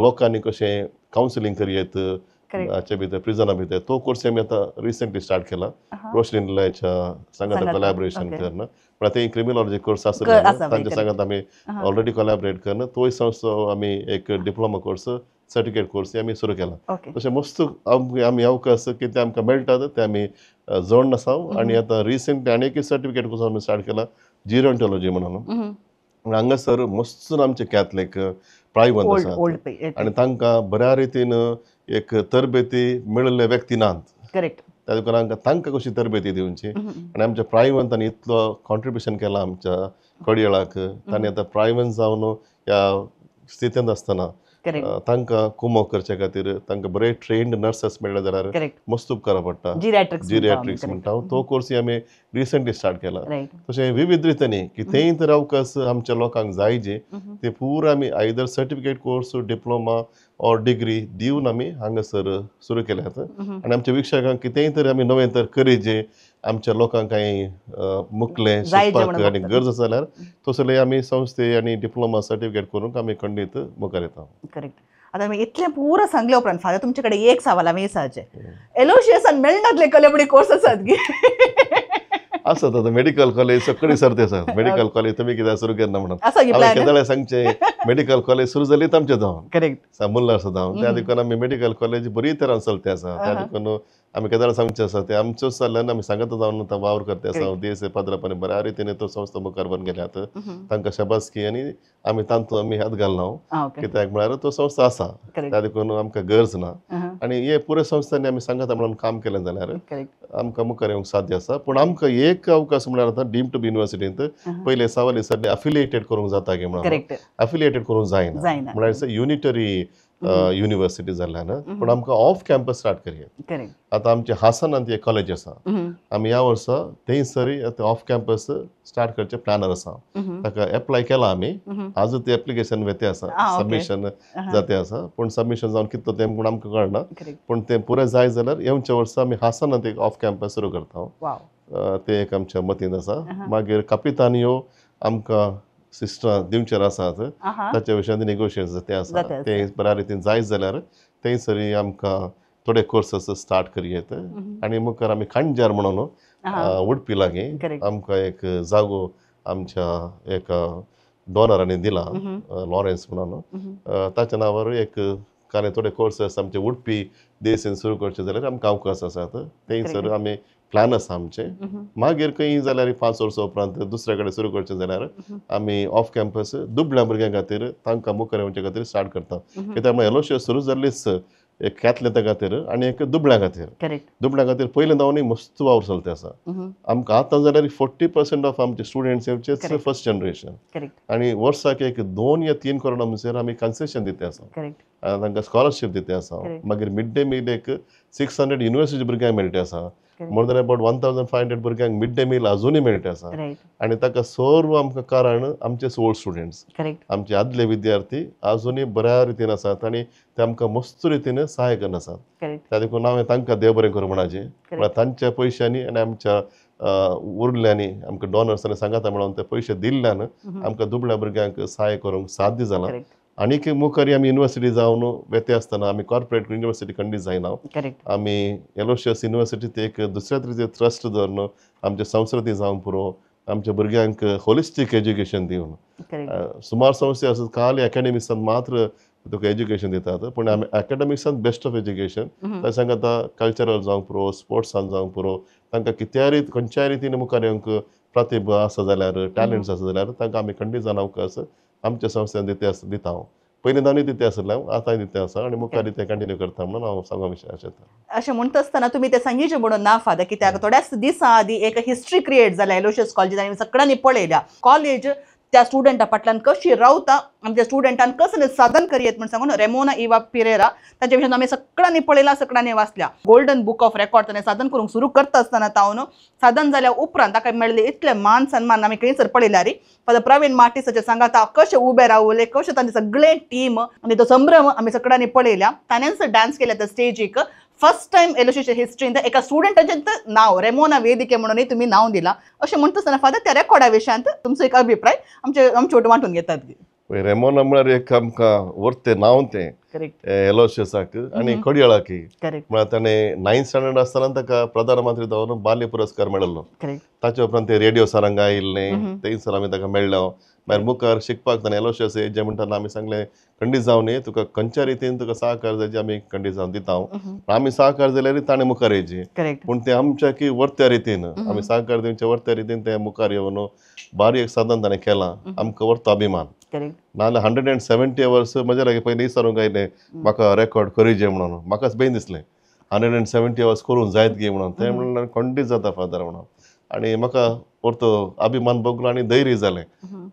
लोकांनी कशें कावन्सिलींग करयेत हाचे भितर प्रिजना भितर, तो कोर्स आमी आतां रिसेंटली स्टार्ट केला रोशनी निलयाच्या सांगाता कोलॅबरेशन करून. पण आतां क्रिमिनॉलॉजी कोर्स आसा तांच्या सांगात आमी ऑलरेडी कोलॅबरेट करून तोय संस्था आमी एक डिप्लोमा कोर्स सर्टिफिकेट कोर्स आमी सुरू केला. तशें मस्त आमी अवकाश कितें आमकां मेळटात ते आमी जोडून आसा. आनी आतां रिसेंटली आनी एक सर्टिफिकेट कोर्स आमी स्टार्ट केला जिरोंटॉलॉजी म्हणून. हांगासर मस्त आमचे कॅथलीक प्रायवंत आसात आनी तांकां बऱ्या रितीन एक तरबेती मेळिल्ले व्यक्ती नात, त्या देखून आमकां तांकां कशी तरबेती दिवची आनी आमच्या प्रायवंतांनी इतलो कॉन्ट्रिब्युशन केलां आमच्या कडयाळाक, तांणी आतां प्रायवंत जावन ह्या स्थितींत आसतना तांकां कुमोक करचे खातीर तांकां बरे ट्रेन्ड नर्सेस मेळ्ळे जाल्यार मस्त उपकारा पडटा. जिरियाट्रिक्स म्हणटा तो कोर्स आमी रिसेंटली स्टार्ट केला. तशें विविध रितींनी कितेंय तर अवकाश आमच्या लोकांक जाय जे ते पुरा आमी either certificate course, diploma or degree दिवन आमी हांगासर सुरू केल्यात. आनी आमच्या विक्षकांक कितेंय तर आमी नवें तर करीजे आमच्या लोकांक कांय मुकलें शिकपाक आनी गरज आसा जाल्यार तसले आमी संस्थे आनी डिप्लोमा सर्टिफिकेट करूंक आमी खंडीत मुखार येता. करेक्ट. आतां आमी इतलें पुरो सांगले उपरांत फाल्यां तुमचे कडेन एक सवाल आमी विचारचें, एलोशियसान मेळनातले कलेपडी कोर्स आसात गे? आसात आतां मेडिकल कॉलेज सगळी सर्ती आसात. मेडिकल कॉलेज तुमी कित्याक सुरू केन्ना म्हणून हांवें केदळे सांगचें, मेडिकल कॉलेज सुरू जाली आमचें जावन, करेक्ट, मुल्लार जावन, त्या देखून आमी मेडिकल कॉलेज बरी तरान चलते आसा. त्या देखून आमी केदळे सांगचें आसा ते आमच्योच जाल्ल्यान आमी सांगत जावन आतां वावर करते आसा. देश पाद्रापानी बऱ्या रितीन तो संस्था मुखार व्हरून गेल्यात, तांकां शाबासकी आनी आमी तांतूत आमी हात घालना कित्याक म्हळ्यार तो संस्था आसा, त्या देखून आमकां गरज ना. आनी हे पुराय संस्थांनी आमी सांगता म्हणून काम केलें जाल्यार आमकां मुखार येवंक साध्य आसा. पूण आमकां एक अवकाश म्हळ्यार आतां डीम्ड टू बी युनिवर्सिटींत पयले सवाल विचारले अफिलिएटेड करूंक जाता की म्हणून, अफिलिएटेड करूंक जायना, म्हळ्यार युनिटरी युनिव्हर्सिटी जाल्ल्यान पूण आमकां ऑफ कॅम्पस स्टार्ट करया. आतां आमच्या हासनांत एक कॉलेज आसा, आमी ह्या वर्सा थंयसर आतां ऑफ कॅम्पस स्टार्ट करचे प्लॅनर आसा. ताका एप्लाय केला आमी, आज ते एप्लिकेशन वेते आसा, सबमिशन जाते आसा, पूण सबमिशन जावन कितलो तें पूण आमकां कळना, पूण तें पुरें जाय जाल्यार येवच्या वर्सा आमी हासनांत एक ऑफ कॅम्पस सुरू करता, तें एक आमच्या मतींत आसा. मागीर कापितानियो आमकां सिस्टरां दिवचेर आसात, ताच्या विशयांत नेगोशिएशन तें आसा, तें बऱ्या रितीन जायत जाल्यार थंयसर आमकां थोडे कोर्सेस स्टार्ट करयेत. आनी मुखार आमी खांडजार म्हणून उडपी लागीं आमकां एक जागो आमच्या एका डॉनरांनी दिला, लॉरेन्स म्हणून, ताच्या नांवार एक कारण थोडे कोर्सेस आमचे उडपी देसेन सुरू करचे जाल्यार आमकां अवकाश आसात, थंयसर आमी प्लॅन आसा आमचे. मागीर खंय जाल्यार 5 वर्सां उपरांत दुसऱ्या कडेन सुरू करचें जाल्यार आमी ऑफ कॅम्पस दुबळ्या भुरग्यां खातीर तांकां मुखार येवचे खातीर स्टार्ट करता. कित्याक एलोशियस सुरू जाल्लीच एक कॅथलिका खातीर आनी एक दुबळ्यां खातीर. दुबळ्यां खातीर पयलें धांवनी मस्त वावर चलते आसा आमकां. आतां जाल्यार 40% ऑफ आमचे स्टुडंट्स येवचेच फर्स्ट जनरेशन, आनी वर्साक एक 2 या 3 करोड म्हणसर आमी कन्सेशन दिते आसा, तांकां स्कॉलरशीप दिते आसा. मागीर मिड डे मील एक 600 युनिवर्सिटी भुरग्यांक मेळटे आसा, मोर दॅन अबाउट 1500 भुरग्यांक मिड डे मील अजुनूय मेळटा आसा. आनी ताका सर्व आमकां कारण आमचे ओल्ड स्टुडंट्स, आमचे आदले विद्यार्थी अजुनूय बऱ्या रितीन आसात आनी ते आमकां मस्त रितीन सहाय करून आसात. त्या देखून हांवें तांकां देव बरें करूं म्हणाचें, म्हळ्यार तांच्या पयशांनी आनी आमच्या उरल्यांनी आमकां डॉनर्सांनी सांगाता म्हणून ते पयशे दिल्ल्यान आमकां दुबळ्या भुरग्यांक सहाय करूंक साध्य जालां. आनीक मुखार आमी युनिवर्सिटी जावन वेते आसतना आमी कॉर्पोरेट युनिवर्सिटी खंडीत जायना, आमी एलोशियस युनिवर्सिटीत एक दुसऱ्या तरेचे ट्रस्ट धरून आमचे संस्कृती जावंक पुरो, आमच्या भुरग्यांक होलिस्टीक एज्युकेशन दिवन. सुमार संस्थे आसात खाली एकाडेमिक्सान मात्र तुका एज्युकेशन दितात, पूण आमी एकाडेमिक्सान बेस्ट ऑफ एज्युकेशन तशें आतां कल्चरल जावंक पुरो, स्पोर्ट्सान जावंक पुरो, तांकां कित्याय खंयच्याय रितीन मुखार येवंक प्रतिभा आसा जाल्यार, टॅलंट्स आसा जाल्यार तांकां आमी खंडीत जावन अवकाश आमच्या संस्थेन दिते दिता. हांव पयलीं दानूय दिते आसलें, आतांय दिते आसा आनी मुखार ते कंटिन्यू करता म्हणून हांव सांगूंक विशय. अशें म्हणटा आसतना तुमी तें सांगीचें म्हणून ना फादर, कित्याक थोड्याच दिसां आदीं एक हिस्ट्री क्रिएट जाल्या एलोशियस कॉलेजीन आनी सगळ्यांनी पळयल्या कॉलेज त्या स्टुडंटा फाटल्यान कशी रावता आनी त्या स्टुडंटान कसलें साधन करयेत म्हण सांगून रेमोना इवा पिरेरा ताच्या विशयान आमी सगळ्यांनी पळयला, सगळ्यांनी वाचल्या. गोल्डन बूक ऑफ रेकॉर्ड ताणें साधन करूंक सुरू करता आसतना तावन साधन जाल्या उपरांत ताका मेळ्ळें इतलें मान सन्मान आमी खंयसर पळयल्या रे. फादर प्रवीण मार्टीसाचे सांगाता कशें उबे रावले, कशें तांचे सगळें टीम आनी तो संभ्रम आमी सगळ्यांनी पळयल्या. ताणेंच डान्स केल्या त्या स्टेजीक फर्स्ट टायम एलोशियस हिस्ट्रींत एका स्टुडंटाचें नांव रेमोना वेदिके म्हणून तुमी नांव दिलां. अशें म्हणटा आसतना फादर त्या रेकॉर्डा विशयांत तुमचो एक अभिप्राय आमचे आमचे वांटून घेतात. रेमोना म्हळ्यार एक आमकां वर्तें नांव तें एलोशियसाक आनी खडयाळाक, म्हळ्यार ताणें 9th standard आसतना ताका प्रधानमंत्री जावन बाल्य पुरस्कार मेळिल्लो. ताचे उपरांत ते रेडियो सारंगा आयिल्लें, थंयसर आमी ताका मेळ्ळो. मागीर मुखार शिकपाक ताणें एलोशियस जे म्हणटा आमी सांगलें खंडीत जावन ये, तुका खंयच्या रितीन तुका सहकार जाय आमी खंडीत जावन दिता. आमी सहकार जाल्यार ताणें मुखार येयची, पूण तें आमच्या की वर्त्या रितीन आमी सहकार दिवच्या वर्त्या रितीन तें मुखार येवन बारीक एक साधन ताणें केलां, आमकां वर्तो अभिमान. नाजाल्यार 170 वर्स म्हज्या लागीं पयलीं विचारूंक आयलें म्हाका रेकॉर्ड करीजे म्हणून, म्हाकाच बेन दिसलें 170 वर्स करूंक जायत गे म्हणून. तें म्हणल्यार खंडीत जाता फादर म्हणून, आनी म्हाका परतो अभिमान भोगलो आनी धैर्य जालें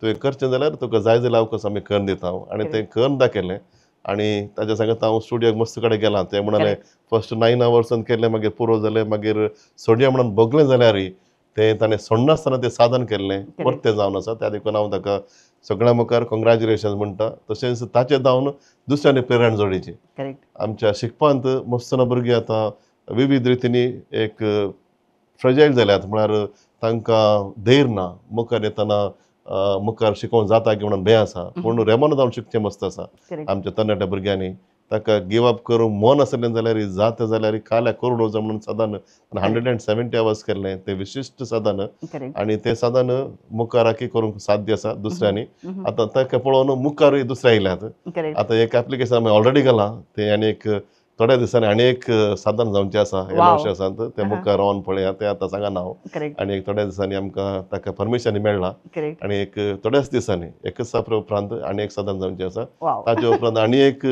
तुवें करचें जाल्यार तुका जाय जाल्यार अवकाश आमी करून दिता. आनी तें करून दाखयलें आनी ताच्या सांगत हांव स्टुडियोक मस्त कडेन गेलां. तें म्हणालें फर्स्ट 9 आवर्सान केलें, मागीर पुरो जालें, मागीर सोडया म्हणून भोगलें जाल्यार तें ताणें सोडनासतना तें साधन केल्लें परतें जावन आसा. त्या देखून हांव ताका सगळ्यां मुखार कॉंग्रॅच्युलेशन म्हणटा. तशेंच ताचें धांवन दुसऱ्यांनी प्रेरणा जोडीची. आमच्या शिकपांत मस्त भुरगीं आतां विविध रितींनी एक फ्रजायल जाल्यात, म्हळ्यार तांकां धैर्य ना मुखार येतना मुखार शिकोवंक जाता की म्हणून भंय आसा, पूण रेमोन जावन शिकचें मस्त आसा आमच्या तरणाट्या भुरग्यांनी. ताका गिव अप करूंक मन आसलें जाल्यार जाता जाल्यार काल्या करोड वचो म्हणून साधन 170 आवर्स केल्लें तें विशिश्ट साधन, आनी तें साधन मुखार करूंक साध्य आसा दुसऱ्यांनी. आतां ताका पळोवन मुखारूय दुसरे आयल्यात. आतां एक एप्लिकेशन आमी ऑलरेडी घालां तें, आनी एक थोड्या दिसांनी आनी एक साधन जावचें आसा एलोशियसांत, तें मुखार रावन पळया, तें आतां सांगना हांव. आनी एक थोड्या दिसांनी आमकां ताका परमिशन मेळ्ळां आनी एक थोड्याच दिसांनी एकच सापरे उपरांत आनी एक साधन जावचें आसा. ताचे उपरांत आनी एक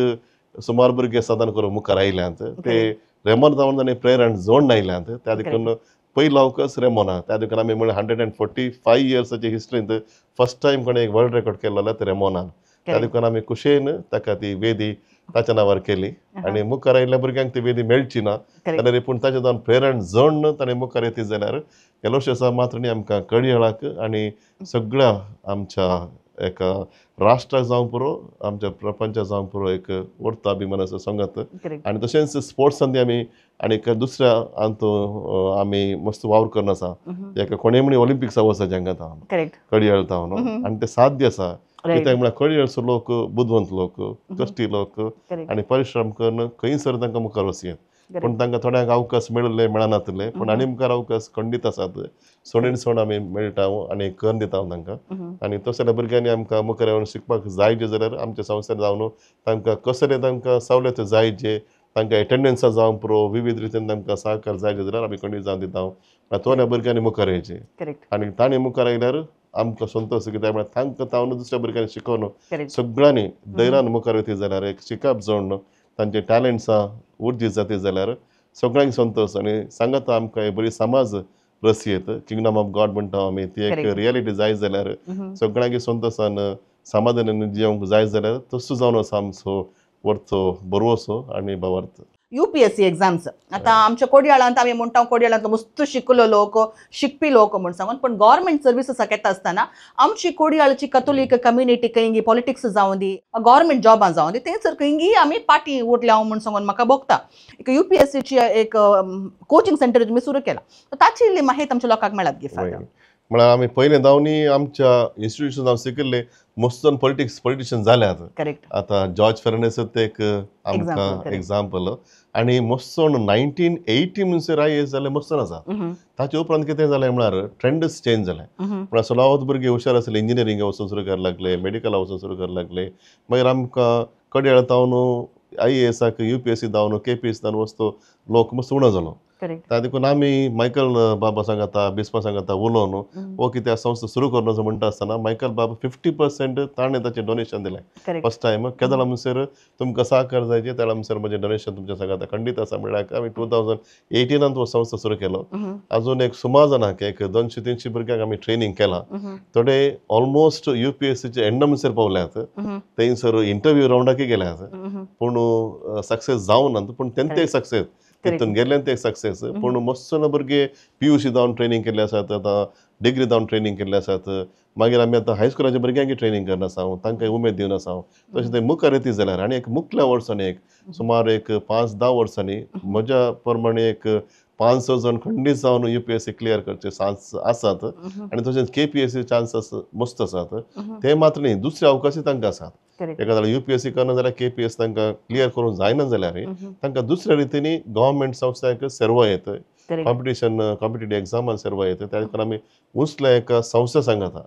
सुमार भुरगे साधन करूंक मुखार आयल्यात, ते रेमोन जावन ताणें प्रेरण जोडून आयल्यात. त्या देखून पयलो अवकाश रेमोना, त्या देखून आमी म्हणलें 145 इयर्साचे हिस्ट्रींत फर्स्ट टायम कोणें एक वर्ल्ड रेकॉर्ड केलो जाल्यार ते रेमोनान. त्या देखून आमी खुशयेन ताका ती वेदी ताच्या नांवार केली आनी मुखार आयिल्ल्या भुरग्यांक ती वेदी मेळची ना जाल्यार पूण ताच्या जावन प्रेरण जण ताणें मुखार येती जाल्यार एलोशियसा मात्र न्ही आमकां कडयेळाक आनी सगळ्या आमच्या एका राष्ट्राक जावं पुरो, आमच्या प्रपंचाक जावं पुरो एक व्हडलो अभिमानाचो संगत. आनी तशेंच स्पोर्ट्सान आमी आनी दुसऱ्या अंतू आमी मस्त वावर करून आसा. एका कोणें म्हणी ऑलिम्पिक्सा वचपाचें हांगा कडयेळ जावन आनी तें साध्य आसा. कित्याक म्हळ्यार कडयेळचो लोक बुदवंत लोक, कश्टी लोक आनी परिश्रम करून खंयसर तांकां मुखार वचयेत. पूण तांकां थोड्यांक अवकाश मेळिल्ले मेळनातले, पूण आनी मुखार अवकाश खंडीत आसात. सोणेन सोण आमी मेळटा आनी करून दिता तांकां. आनी तसल्या भुरग्यांनी आमकां मुखार येवन शिकपाक जाय जे जाल्यार आमच्या संस्थेन जावन तांकां कसले तांकां सवलत जाय जे तांकां एटेंडन्सा जावं पुरो विविध रितीन तांकां सहकार जाय जे जाल्यार आमी खंडीत जावन दिता. थोड्या भुरग्यांनी मुखार येवचें आनी तांणी मुखार आयल्यार आमकां संतोश. कित्याक म्हळ्यार तांकां तावन दुसऱ्या भुरग्यांनी शिकोवन सगळ्यांनी धैर्यान मुखार येती जाल्यार एक शिकप जावन तांचे टॅलंट्सां उर्जीत जाती जाल्यार सगळ्यांक संतोश. आनी सांगता आमकां एक बरी समाज रसयेत किंगडम ऑफ गॉड म्हणटा आमी, ती एक रियलिटी जाय जाल्यार सगळ्यांक संतोशान समाधानान जिवंक जाय जाल्यार तसो जावन आसा आमचो वरचो बरोसो आनी भावार्थ. UPSC exams आतां आमच्या कोडयाळांत आमी म्हणटा कोडयाळांतलो मस्त शिकलो लोक, शिकपी लोक म्हूण सांगून, पूण गव्हर्मेंट सर्विसीसाक येता आसतना आमची कोडयाळची कथोलीक कम्युनिटी खंयगी पॉलिटिक्स जावं दी, गव्हर्मेंट जॉबां जावं दी, थंयसर खंयगी आमी पाटी उरल्या म्हूण सांगून म्हाका भोगता. एक UPSCची एक कोचिंग सेंटर तुमी सुरू केला, ताची इल्ली माहिती आमच्या लोकांक मेळत गे फादर? म्हळ्यार आमी पयलें दावनी आमच्या इन्स्टिट्यूशन जावन शिकिल्ले मस्त जावन पॉलिटिशियन जाल्यात. आतां जॉर्ज फेर्नांडीस एक आमकां एग्जाम्पल. आनी मस्त 1980 म्हणसर IAS जालें मस्त आसा. ताचे उपरांत कितें जालें म्हळ्यार ट्रेंडच चेंज जालें. म्हळ्यार सलावत भुरगे हुशार आसले, इंजिनियरिंग वचून सुरू करपाक लागले, मेडिकला वचून सुरू करपाक लागले. मागीर आमकां कडयेळ जावन IASाक UPSC जावन KPSC जावन वचतो लोक मस्त उणो जालो. त्या देखून आमी मायकल बाबा सांगता, बिस्पा सांगता उलोवन हो कित्याक संस्था सुरू करून म्हणटा आसतना मायकल बाबा 50% ताणें ताचें डोनेशन दिलें फर्स्ट टायम. केदळा म्हणसर तुमकां सहकार जायचे त्या म्हणसर म्हजें डोनेशन तुमच्या सांगता खंडीत आसा. म्हणल्यार आमी 2018 हो संस्था सुरू केलो. अजून एक सुमार जाणांक एक 200-300 भुरग्यांक आमी ट्रेनींग केलां. थोडे ऑलमोस्ट UPSCचे एंड म्हणसर पावल्यात, थंयसर इंटरव्यू रावंडाकय गेल्यात, पूण सक्सेस जावना, पूण तेंचे सक्सेस तितून गेल्ल्यान ते सक्सेस. पूण मस्त भुरगे PUC जावन ट्रेनींग केल्ले आसात, आतां डिग्री जावन ट्रेनींग केल्ले आसात. मागीर आमी आतां हायस्कुलाच्या भुरग्यांक ट्रेनींग करना आसा, तांकां उमेद दिवन आसा. तशें ते मुखार येती जाल्यार आनी एक मुखल्या वर्सांनी एक सुमार एक 5-10 वर्सांनी म्हज्या प्रमाणे एक 5-6 जाण खंडीत जावन UPSC clear करचे चान्स आसात. आनी तशेंच KPSC chances मस्त आसात. ते मात्र न्ही, दुसरे अवकाशय तांकां आसात. एका जाल्यार UPSC करना जाल्यार KPS तांकां क्लियर करूंक जायना जाल्यार तांकां दुसऱ्या रितीनी गव्हर्मेंट संस्थांक सर्व येता, कॉम्पिटेटीव एग्जामान सर्व येता. त्या देखून आमी उंचल्या एका संस्था सांगता,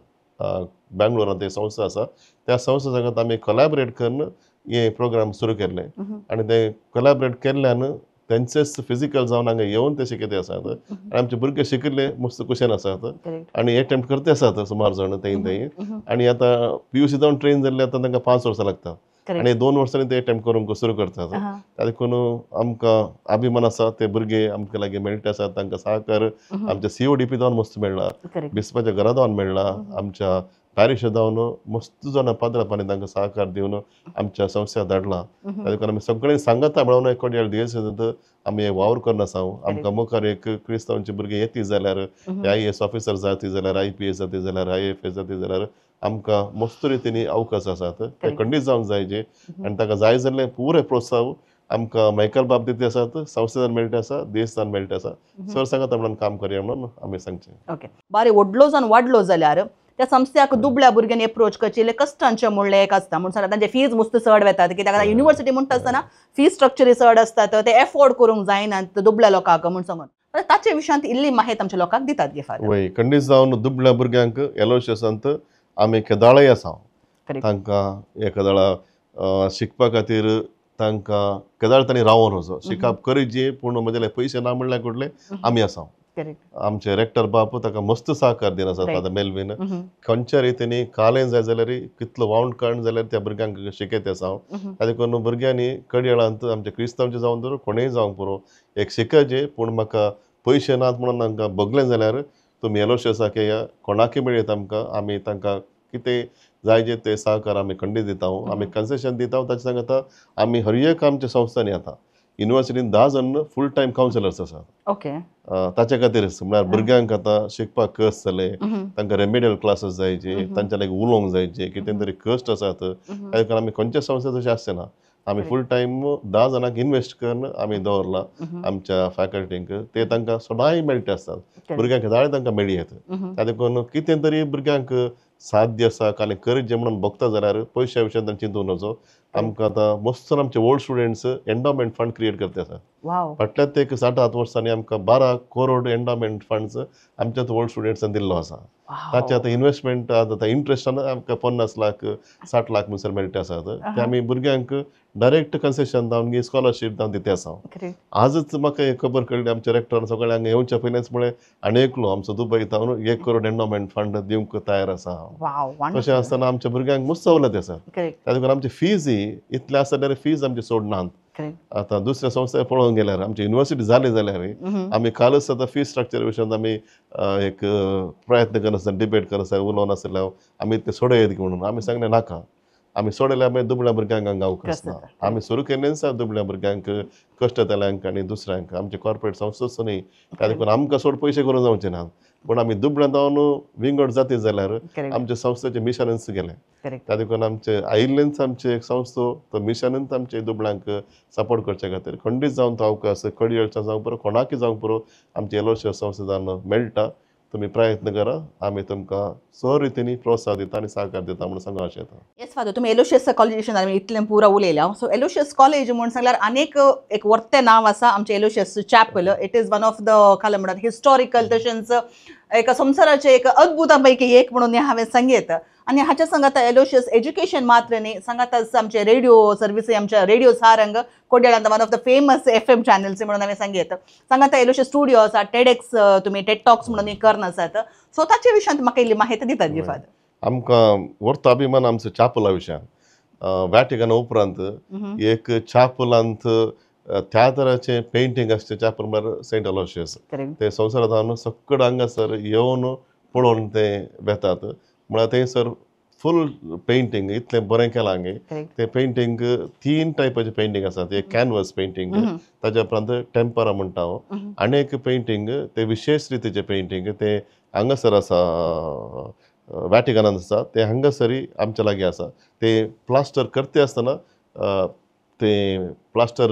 बेंगलोरांत एक संस्था आसा, त्या संस्था सांगता आमी कोलॅबरेट करून हे प्रोग्राम सुरू केल्ले. आनी ते कोलॅबरेट केल्ल्यान तेंचेच फिजिकल जावन हांगा येवन ते शिकयते आसात. आनी आमचे भुरगे शिकिल्ले मस्त कुशेन आसात आनी एटेम्प्ट करते आसात सुमार जाण थंय थंय. आनी आतां PUC जावन ट्रेन जाल्ले आतां तांकां 5 वर्सां लागता आनी 2 वर्सांनी ते एटेम्प्ट करूंक सुरू करतात. त्या देखून आमकां अभिमान आसा ते भुरगे आमकां लागीं मेळटा आसात, तांकां सहकार आमच्या CODP जावन मस्त मेळ्ळा, बिस्पाच्या घरा जावन मेळ्ळा, आमच्या पॅरिश जावन मस्त जाणां पाद्रापांनी तांकां सहकार दिवन आमच्या संस्थेक धाडला. त्या देखून आमी सगळ्यांनी सांगता म्हणून एक कोडयाळ दियेसेंत आमी वावर करना आसा. आमकां मुखार एक क्रिस्तांवचे भुरगे येती जाल्यार, IAS officer जाती जाल्यार, IPS जाती जाल्यार, IFS जाती जाल्यार आमकां मस्त रितीनी अवकाश आसात. ते खंडीत जावंक जायचे आनी तांकां जाय जाल्ले पुरे प्रोत्साहन आमकां मायकल बाब दिती आसात, संस्थेन मेळटा आसा, देशान मेळटा आसा. सर सांगता म्हणून काम करया म्हणून आमी सांगचें. ओके, बारे व्हडलो जावन वाडलो जाल्यार त्या संस्थ्याक दुबळ्या भुरग्यांनी एप्रोच करचे कश्टांचें म्हणलें एक आसता. म्हूण सांगता तांचे फीज मस्त चड वेतात, कित्याक युनिवर्सिटी म्हणटा आसतना फीज स्ट्रक्चर चड आसतात, ते एफोर्ड करूंक जायना दुबळ्या लोकांक म्हूण सांगून. ताचे विशयांत इल्ली माहिती आमच्या लोकांक दितात गे फादर? वय, खंडीत जावन दुबळ्या भुरग्यांक एलोशियसांत आमी केदाळय आसा. तांकां एकादाळा शिकपा खातीर तांकां केदाळ तांणी रावोन वचो शिकप करीजे, पूण म्हजे पयशे ना म्हणल्यार कुडले आमी आसा. आमचे रेक्टर बाप ताका मस्त सहकार दिना आसा फादर मेलवीन. खंयच्या रितीनी कालें जाय जाल्यार कितलो वावंड काडून जाल्यार त्या भुरग्यांक शिकयत आसा हांव. ताका देखून भुरग्यांनी कडयेळांत आमच्या क्रिस्तांवचे जावन धर कोणूय जावंक पुरो एक शिकचे, पूण म्हाका पयशे नात म्हणून तांकां बगलें जाल्यार तुमी एलोशियसाक येया, कोणाकय मेळयत आमकां, आमी तांकां कितें जाय जे ते सहकार आमी खंडीत दिता, आमी कन्सेशन दिता. ताचे सांगता आमी हर एक आमच्या संस्थांनी आतां युनिवर्सिटीन 10 जण फूल टायम कावन्सिलर्स आसात. ओके. ताच्या खातीरच म्हळ्यार भुरग्यांक आतां शिकपाक कस जाले, तांकां रेमेडियल क्लासीस जायचे, तांच्या लागीं उलोवंक जायचे, कितें तरी कश्ट आसात. कारण आमी खंयच्या संस्थे तशें आसचें ना, आमी फूल टायम 10 जाणांक इन्वेस्ट करून आमी दवरला आमच्या फॅकल्टींक. ते तांकां सदांय मेळटा आसतात, भुरग्यांक जाय तांकां मेळी येता. त्या देखून कितें तरी भुरग्यांक साध्य आसा काल करचें म्हणून बघता जाल्यार पयश्या विशयान तांणी चिंतून वचो. आमकां आतां मस्त आमचे old students endowment fund create करते आसात. फाटल्यात एक 7-8 वर्सांनी आमकां 12 करोड एन्डोमेंट फंड्स आमच्याच ओल्ड स्टुडंट्सान दिल्लो आसा. ताचे आतां इन्वेस्टमेंट आतां इंट्रस्टान आमकां 50 लाख 60 लाख म्हणसर मेळटा आसात. ते आमी भुरग्यांक डायरेक्ट कन्सेशन जावन स्कॉलरशीप जावन दिता आसा. आजच म्हाका एक खबर कळ्ळी, आमच्या रेक्टरान सगळ्यांक हांगा येवच्या पयलींच म्हळें आनी एकलो आमचो दुबय जावन 1 करोड एन्डोमेंट फंड दिवंक तयार आसा. तशें आसतना आमच्या भुरग्यांक मस्त सवलत आसा. त्या देखून आमची फीज ही इतले आसा जाल्यार फीज आमची सोडनात. आतां दुसऱ्या संस्था पळोवंक गेल्यार आमची युनिवर्सिटी जाली जाल्यार आमी कालच आतां फी स्ट्रक्चर विशयांत आमी एक प्रयत्न करनासतना डिबेट करनासतना उलोवन आसले आमी ते सोडयत म्हणून आमी सांगलें नाका, आमी सोडयल्यार मागीर दुबळ्या भुरग्यांक हांगा अवकाश ना. आमी सुरू केल्लेंच दुबळ्या भुरग्यांक, कश्ट जाल्यांक आनी दुसऱ्यांक, आमचे कॉर्पोरेट संस्थाच न्ही. त्या देखून आमकां सोड पयशे करूंक जावचे ना, पूण आमी दुबळ्या जावन विंगड जाती जाल्यार आमच्या संस्थेचें मिशनच गेलें. त्या देखून आमचे आयिल्लेंच आमचे एक संस्था तो मिशनच आमचे दुबळ्यांक सपोर्ट करचे खातीर खंडीत जावन तो अवकाश कडयेळच्या जावंक पुरो, कोणाकय जावंक पुरो, आमचे एलोशियस संस्थेन मेळटा. तुमी प्रयत्न करा, आमी तुमकां सर रितीनी प्रोत्साहन दिता आनी सहकार दिता म्हणून सांगूंक अशें येता. येस फादर, तुमी एलोशियस कॉलेज आमी इतलें पुरा उलयल्या. सो एलोशियस कॉलेज म्हूण सांगल्यार आनीक एक वर्तें नांव आसा आमचें Aloysius chapel. It is one of the काल म्हणटात हिस्टॉरिकल तशेंच एका संवसाराचें एक अद्भुता पैकी एक म्हणून हें हांवें सांगयत. आनी हाच्या सांगाता एलोशियस एज्युकेशन मात्र न्ही, सांगाताच आमचे रेडिओ सर्विस, आमच्या रेडिओ सारंग कोड्याळांत one of the famous FM channels म्हणून हांवें सांगयत. सांगाता एलोशियस स्टुडिओ आसा, टेडेक्स तुमी टेड टॉक्स म्हणून करन आसात. सो ताचे विशयांत म्हाका इल्ली माहिती दितात जी फादर. आमकां व्हडलो अभिमान आमचो चापला विशयान. वॅटिकना उपरांत एक चापलांत त्या तराचें पेंटींग आसचें चापल म्हळ्यार सेंट एलोशियस. ते संवसारांत सगळें हांगासर येवन पळोवन ते वेतात. म्हळ्यार थंयसर फूल पेंटींग इतलें बरें केलां हांगे. तें पेंटींग 3 टायपाचें पेंटींग आसात. एक कॅनवस पेंटींग, ताच्या उपरांत टेम्परा म्हणटा हांव, आनी एक पेंटींग तें विशेश रितीचें पेंटींग तें हांगासर आसा, वॅटिकनांत आसा, तें हांगासरय आमच्या लागीं आसा. तें प्लास्टर करता आसतना तें प्लास्टर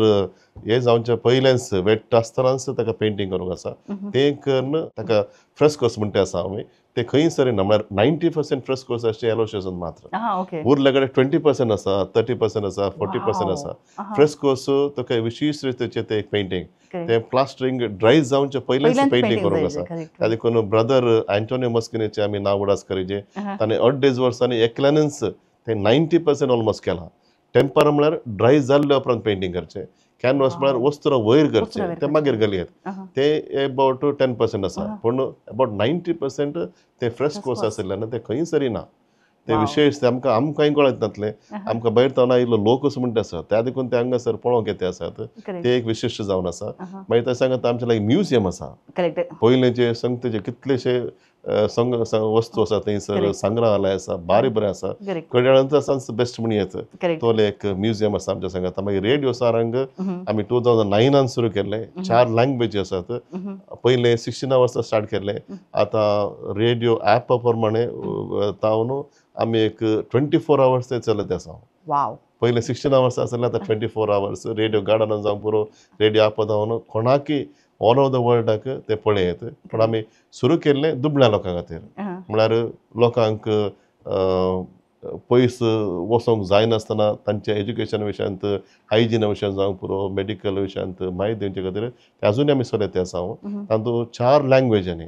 हें जावच्या पयलेंच वेट आसतनाच ताका पेंटींग करूंक आसा. तें करून ताका फ्रेस्कोस म्हणटा आसा आमी, ते खंयसर ना म्हळ्यार 90% फ्रेस्कोस आसचे एलोशियसान मात्र. उरले कडेन 20% आसा, 30% आसा, 40% आसा. फ्रेस्कोस तुका विशेश रितीचें तें एक पेंटींग, तें प्लास्टरींग ड्राय जावचे पयलेंच पेंटींग करूंक आसा. त्या देखून ब्रदर एंटोनियो मस्किनीचें आमी नांव उडास करीजे, ताणें 2.5 वर्सांनी एकल्यानच तें 90% ऑलमोस्ट केलां. टेम्पर म्हळ्यार ड्राय जाल्ल्या उपरांत पेंटींग करचें, कॅनवास म्हळ्यार वस्त्रां वयर करचें, तें मागीर घालयत, तें एबावट 10% आसा. पूण एबावट 90% तें फ्रेस्कोस आशिल्ल्यान तें खंयसरय ना. ते विशेश ते आमकां आमकांय कळत नासलें, आमकां भायर तावन आयिल्लो लोकूच म्हणटा आसा, त्या देखून ते हांगासर पळोवंक येते आसात. ते एक विशिश्ट जावन आसा. मागीर ते सांगता आमच्या लागीं म्युझियम आसा. पयलींचे संगतेचे कितलेशे वस्तू आसा थंयसर, संग्रहालय आसा, बारी बरें आसा. कड्याळांत आसा बेस्ट म्हण येत तो एक म्युझियम आसा आमच्या सांगाता. मागीर रेडिओ सारंग आमी 2009 सुरू केल्लें. 4 लँग्वेजी आसात. पयलें 16 वर्सां स्टार्ट केल्लें. आतां रेडिओ ऍपा प्रमाणे तावन आमी एक 24 आवर्स ते चलत आसा. पयलें 16 आवर्स आसलें, आतां 24 आवर्स रेडिओ गार्डनान जावंक पुरो, रेडिओ ऍपा जावन कोणाकय ऑल ओवर the वर्ल्डाक ते पळयत. पूण आमी सुरू केल्लें दुबळ्या लोकां खातीर, म्हळ्यार लोकांक पयस वचोंक जायनासतना तांच्या एज्युकेशन विशयांत, हायजिना विशयांत जावंक पुरो, मेडिकल विशयांत म्हायती दिवचे खातीर ते अजूनय आमी चलयत आसा. तातूंत 4 लँग्वेजांनी,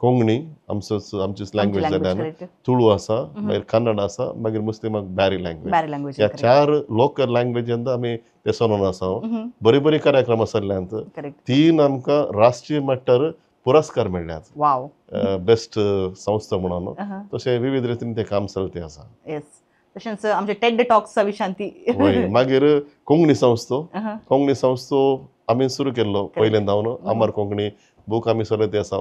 कोंकणी आमचो आमचीच लँग्वेज जाल्यान, तुळू आसा, मागीर कन्नड आसा, मागीर मुस्लिमाक बॅरी लँग्वेज. ह्या 4 लोकल लँग्वेजांत आमी ते चलोवन आसा. बरी बरी कार्यक्रम आसल्ल्यांत 3 आमकां राष्ट्रीय मट्टार पुरस्कार मेळ्ळ्यात, बेस्ट संस्था म्हणून. तशें विविध रितीन तें काम चलते आसा. तशेंच आमचे टेड टॉक्सा विशयांत. मागीर कोंकणी संस्था, कोंकणी संस्था आमी सुरू केल्लो पयल्यांदावन. अमर कोंकणी बूक आमी चलयत आसा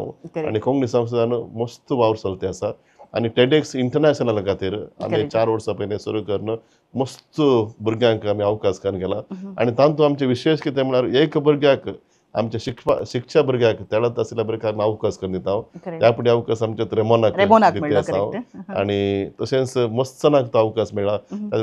आनी कोंकणी संस्थान मस्त वावर चलते आसा. आनी टेडेक्स इंटरनॅशनल खातीर आमी 4 वर्सां पयलीं सुरू करून मस्त भुरग्यांक आमी अवकाश करून गेला. आनी तातूंत आमचें विशेश कितें म्हळ्यार एक भुरग्याक आमच्या शिक्षा भुरग्याक तेळत आशिल्ल्या भुरग्याक आमी अवकाश करून दिता. ह्या फुडें अवकाश आमच्या रेमोनाक दिता आसा आनी तशेंच मस्त जाणांक तो अवकाश मेळ्ळा.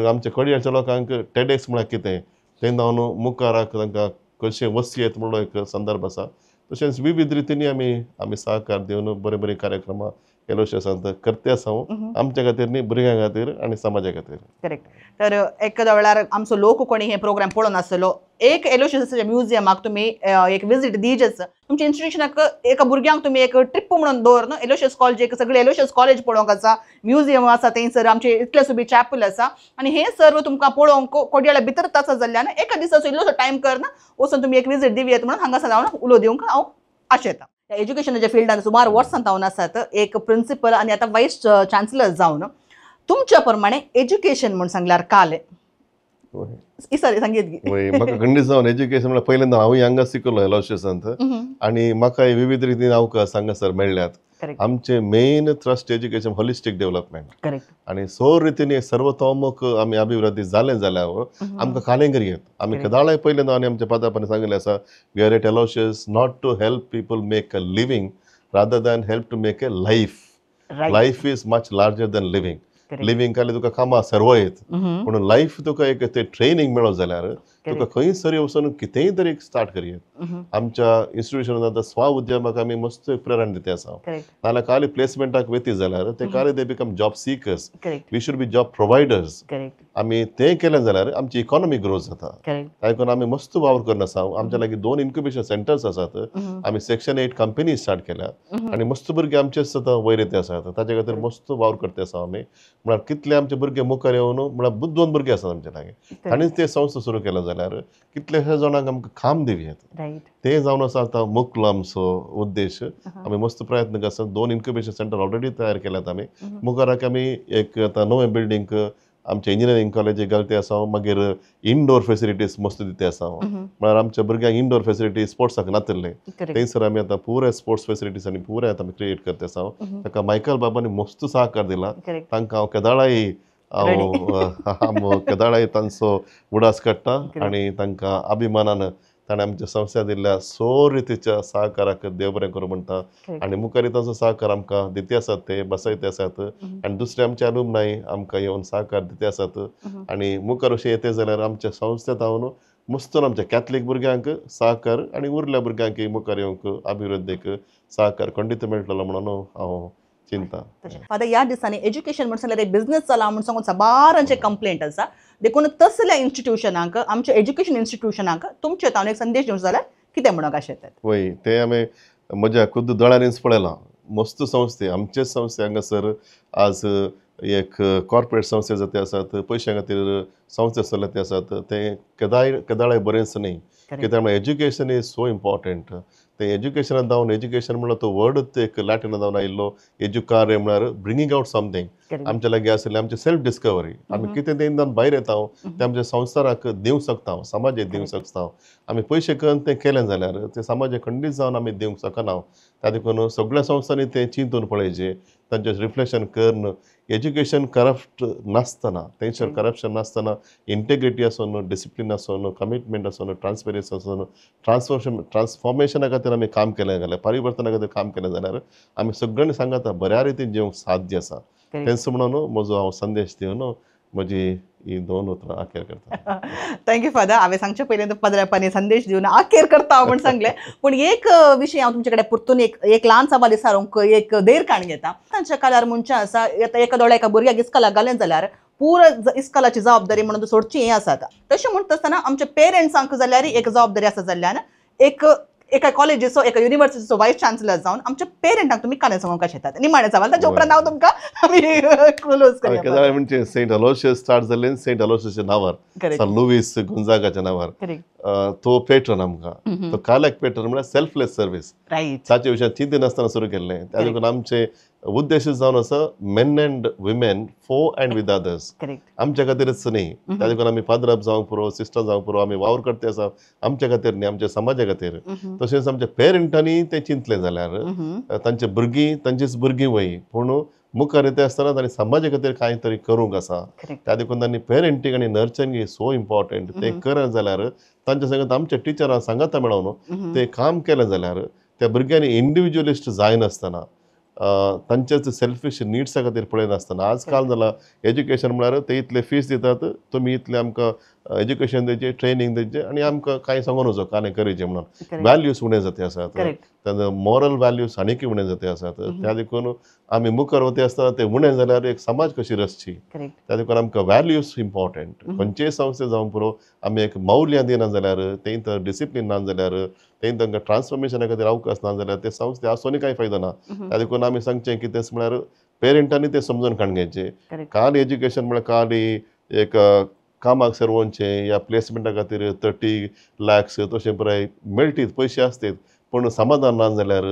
आमच्या कोडयाच्या लोकांक टेडेक्स म्हळ्यार कितें तें जावन मुखाराक तांकां कशें वचयेत म्हणलो एक संदर्भ आसा. तशेंच विविध रितींनी आमी आमी सहकार दिवन बरे बरे कार्यक्रमां एलोशियसांत करते आसा आमच्या खातीर न्ही, भुरग्यां खातीर आनी समाजा खातीर. करेक्ट. तर एखाद्या वेळार आमचो लोक कोणी हे प्रोग्राम पळोवन आसतलो, एक एलोशियसाच्या म्युझियमाक तुमी एक विजीट दीजच, तुमच्या इन्स्टिट्यूशनाक एका भुरग्यांक तुमी एक ट्रिप म्हणून दवर न्हू. एलोशियस कॉलेज एक सगळे एलोशियस कॉलेज पळोवंक आसा, म्युझियम आसा थंयसर, आमचे इतले सुबी चॅपल आसा आनी हे सर्व तुमकां पळोवंक कोडयाळ्या भितर आसा जाल्ल्यान एका दिसाचो इल्लोसो टायम करना वचून तुमी एक विजीट दिवयेत म्हणून हांगासर जावन उलो दिवंक हांव आशेता. एज्युकेशनाच्या फिल्डान सुमार वर्सां जावन आसात, एक प्रिंसिपल आनी आतां वायस चान्सलर जावन तुमच्या प्रमाणे एज्युकेशन म्हूण सांगल्यार काल सांगीत म्हाका खंडीत जावन एज्युकेशन म्हळ्यार पयल्यांदा हांवूय हांगा शिकलो एलोशियसांत आनी म्हाका विविध रितीन अवकाश हांगासर मेळ्ळ्यात. आमचे main thrust education holistic development आनी सो रितीन सर्वतोमुख आमी अभिवृद्धी जालें जाल्यार आमकां कालेंगर येत. आमी केदाळाय पयल्यांदा आनी आमच्या पादापानी सांगिल्लें आसा, we are at Aloysius not to help people make a living rather than help to make a life. Life is much larger than living. Living खाली तुका कामां सर्व येत, पूण लायफ तुका एक ते ट्रेनींग मेळत जाल्यार तुका खंय सरी वचून कितेंय तरी एक स्टार्ट करयेत. आमच्या इन्स्टिट्यूशनान आतां स्व उद्यमाक आमी मस्त प्रेरणा दिता आसा. नाल्यार खाली प्लेसमेंटाक वयती जाल्यार ते खाली they become job seekers. We should be job providers. आमी तें केलें जाल्यार आमची इकॉनॉमी ग्रो जाता. ताका आमी मस्त वावर करून आसा. आमच्या लागीं 2 इन्क्युबेशन सेंटर्स आसात. आमी सेक्शन 8 कंपनी स्टार्ट केल्या आनी मस्त भुरगे आमचेच आतां वयर येते आसात. ताचे खातीर मस्त वावर करते आसा आमी. म्हळ्यार कितले आमचे भुरगे मुखार येवन म्हळ्यार बुद्दोन भुरगे आसात आमच्या लागीं, ताणीच ते संस्था सुरू केल्या जाल्यार कितलेशे जाणांक आमकां काम दिवयेत. ते जावन आसा आतां मुखलो आमचो उद्देश. आमी मस्त प्रयत्न करता. 2 इन्क्युबेशन सेंटर ऑलरेडी तयार केल्यात आमी. मुखाराक आमी एक आतां नवें बिल्डींग आमच्या इंजिनियरींग कॉलेजीक घालते आसा. मागीर इनडोर फेसिलिटीज मस्त दिते आसा. म्हळ्यार आमच्या भुरग्यांक इनडोर फेसिलिटीज स्पोर्ट्साक नातिल्ले, थंयसर आमी आतां पुरे स्पोर्ट्स फेसिलिटीज आनी पुरे आतां आमी क्रिएट करते आसा. ताका मायकल बाबांनी मस्त सहकार दिला. तांकां हांव केदाळाय हांव केदाळाय तांचो उडास काडटा आनी तांकां अभिमानान ताणें आमच्या संस्था दिल्ल्या सो रितीच्या सहकाराक देव बरें करूं म्हणटा. आनी मुखार तांचो सहकार आमकां दिते आसात, ते बसयते आसात आनी दुसरे आमचे अलुमनाय आमकां येवन सहकार दिते आसात. आनी मुखार अशें येते जाल्यार आमच्या संस्थेंत हांव मस्त आमच्या कॅथलीक भुरग्यांक सहकार आनी उरल्या भुरग्यांक मुखार येवंक अभिवृद्धीक सहकार खंडीत मेळटलो म्हणून हांव चिंता. फादर, ह्या दिसांनी एज्युकेशन म्हण सांगल्यार एक बिझनेस चला म्हण सांगून साबारांचे कंप्लेंट आसा, देखून तसल्या इन्स्टिट्यूशनांक आमच्या एज्युकेशन इन्स्टिट्यूशनांक तुमचे तावन एक संदेश दिवचो जाल्यार कितें म्हणूंक अशें येतात? वय, ते आमी म्हज्या खुद्द दोळ्यांनीच पळयलां. मस्त संस्थे आमचेच संस्थे हांगासर आज एक कॉर्पोरेट संस्थे जाते आसात, पयशां खातीर संस्थे चल्ल्या ते आसात. ते केदाळाय बरेंच न्ही, कित्याक म्हळ्यार एज्युकेशन is so important. ते एज्युकेशनान जावन एज्युकेशन म्हणल्यार तो वर्डच एक लॅटिनान जावन आयिल्लो एज्युकारे म्हळ्यार ब्रिंगींग आवट समथींग. आमच्या लागीं आशिल्लें आमची सेल्फ डिस्कवरी. आमी कितें तें भायर येता तें आमच्या संवसाराक दिवंक शकता, समाजाक दिवंक शकता. आमी पयशे करून तें केलें जाल्यार तें समाजाक खंडीत जावन आमी दिवंक शकना. त्या देखून सगळ्या संस्थांनी तें चिंतून पळयचें, तांचें रिफ्लेक्शन करून एज्युकेशन करप्ट नासतना, तेंचेर करप्शन नासतना, इंटेग्रिटी आसून, डिसिप्लीन आसून, कमिटमेंट आसून, ट्रान्सपेरन्सी आसून, ट्रान्सफॉर्मेशना खातीर आमी काम केलें जाल्यार, परिवर्तना खातीर काम केलें जाल्यार आमी सगळ्यांनी सांगता बऱ्या रितीन जिवंक साध्य आसा. तेंच म्हणून म्हजो हांव संदेश दिवन म्हजी ही 2 उतरां आखेर करता. Thank you father. हांवें सांगचे पयलीं पदरापानी संदेश दिवन आखेर करता म्हण सांगलें, पूण एक विशय हांव तुमचे कडेन परतून एक ल्हान सवाल विचारूंक एक देर काण घेता. तांच्या काळार मनशां आसा, आतां एका दोळ्या एका भुरग्याक इस्कॉलाक घालें जाल्यार पुरो इस्कॉलाची जबाबदारी म्हणून सोडची हें आसात. तशें म्हणटा आसतना आमच्या पेरंट्सांक जाल्यार एक जबाबदारी आसा जाल्ल्यान एक एका कॉलेजीचो एका युनिवर्सिटीचो वायस चान्सलर जावन आमच्या पेरंटांक तुमी कानार सांगूंक कशें येतात? निमाणें सवाल, ताच्या उपरांत हांव तुमकां आमी क्लोज करया. म्हणजे सेंट अलोशियस स्टार्ट जालें सेंट अलोशियसच्या नांवार, सन लुईस गोंजागाच्या नांवार, तो पेट्रन आमकां, तो काल्याक पेट्रन म्हळ्यार सेल्फलेस सर्वीस, ताचे विशयान चिंतिनासतना सुरू केल्लें. त्या देखून आमचे उद्देश जावन आसा men and women for and with others, आमच्या खातीरच न्ही. त्या देखून आमी फादर जावंक पुरो, सिस्टर जावंक पुरो, आमी वावर करते आसा आमच्या खातीर न्ही, आमच्या समाजा खातीर. तशेंच आमच्या पेरंटांनी तें चिंतलें जाल्यार तांचे भुरगीं तांचीच भुरगीं वय, पूण मुखार येता आसतना तांणी समाजा खातीर कांय तरी करूंक आसा. त्या देखून तांणी पेरेंटींग आनी नर्चरींग is so important. तें करत जाल्यार तांच्या सांगत आमच्या टिचरां सांगाता मेळोवन ते काम केलें जाल्यार त्या भुरग्यांनी इंडिविज्युअलिस्ट जायनासतना तांच्याच सेल्फिश निड्सा खातीर पळयनासतना आजकाल जाला एज्युकेशन म्हळ्यार ते इतले फीस दितात, तुमी इतले आमकां एज्युकेशन दिवचें, ट्रेनींग दिवचें आनी आमकां कांय सांगून वचो कांय करचें म्हणून व्हॅल्यूज उणें जाते आसात, तेन्ना मॉरल व्हॅल्यूज आनीकय उणें जाते आसात. त्या देखून आमी मुखार वता आसतना ते उणें जाल्यार एक समाज कशी रचची, त्या देखून आमकां व्हॅल्यूज इम्पॉर्टंट. खंयचेय संस्थे जावं पुरो आमी एक मौल्यां दिना जाल्यार, तें तर डिसिप्लीन ना जाल्यार, तें तांकां ट्रान्सफॉर्मेशना खातीर अवकाश ना जाल्यार ते संस्थे आसूनय कांय फायदो ना. त्या देखून आमी सांगचें की तें म्हळ्यार पेरंटांनी तें समजून काडून घेवचें. खाली एज्युकेशन म्हळ्यार खाली एक कामाक सरवोनचें या प्लेसमेंटा खातीर 30 lakhs तशें पुराय मेळटीत पयशे आसतीत, पूण समाधान ना जाल्यार,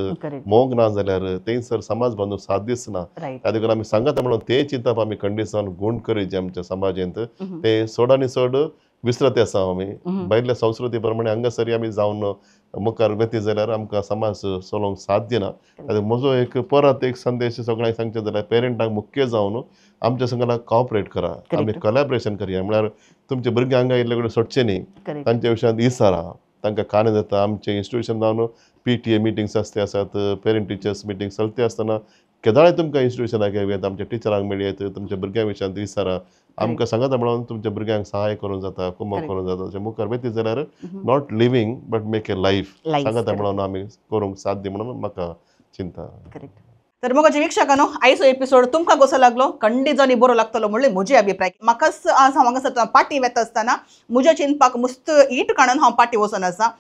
मोग ना जाल्यार थंयसर समाज बांदूंक साथ दिसना. त्या देखून आमी सांगता म्हणून तें चिंतप आमी खंडीसान गूण करीत आमच्या समाजेंत तें चड आनी चड विसरत आसा आमी. भायल्या संस्कृती प्रमाणे हांगासर आमी जावन मुखार वेती जाल्यार आमकां समाज चलोवंक साथ दिना. म्हजो एक परत एक संदेश सगळ्यांक सांगचें जाल्यार पेरंटांक मुख्य जावन आमच्या संगाक कॉपरेट करा, आमी कोलॅबरेशन करया. म्हळ्यार तुमचे भुरगे हांगा इल्ले कडेन सोडचे न्ही, तांच्या विशयांत इसारा, तांकां कानां जाता. आमचें इन्स्टिट्यूशन जावन PTA meetings आसते आसात, पेरंट टिचर्स मिटींग्स चलते आसतना केदाळाय तुमकां इन्स्टिट्यूशनाक येत, आमच्या टिचरांक मेळयत, तुमच्या भुरग्यां विशयांत इसारा, आमकां सांगता म्हणून तुमच्या भुरग्यांक सहाय करूंक जाता, कुमक करूंक जाता. अशें मुखार वेती जाल्यार not living but make a life सांगता म्हणून आमी करूंक साध्य म्हणून म्हाका चिंता. तर मग वीक्षकांनो आयचो एपिसोड तुमकां कसो लागलो खंडीत जावन बरो लागतलो म्हणले म्हजे अभिप्राय. म्हाकाच आज हांव हांगासर पाटी वेता आसतना म्हज्या चिंतपाक मस्त ईट काडून हांव पाटी वचून आसा.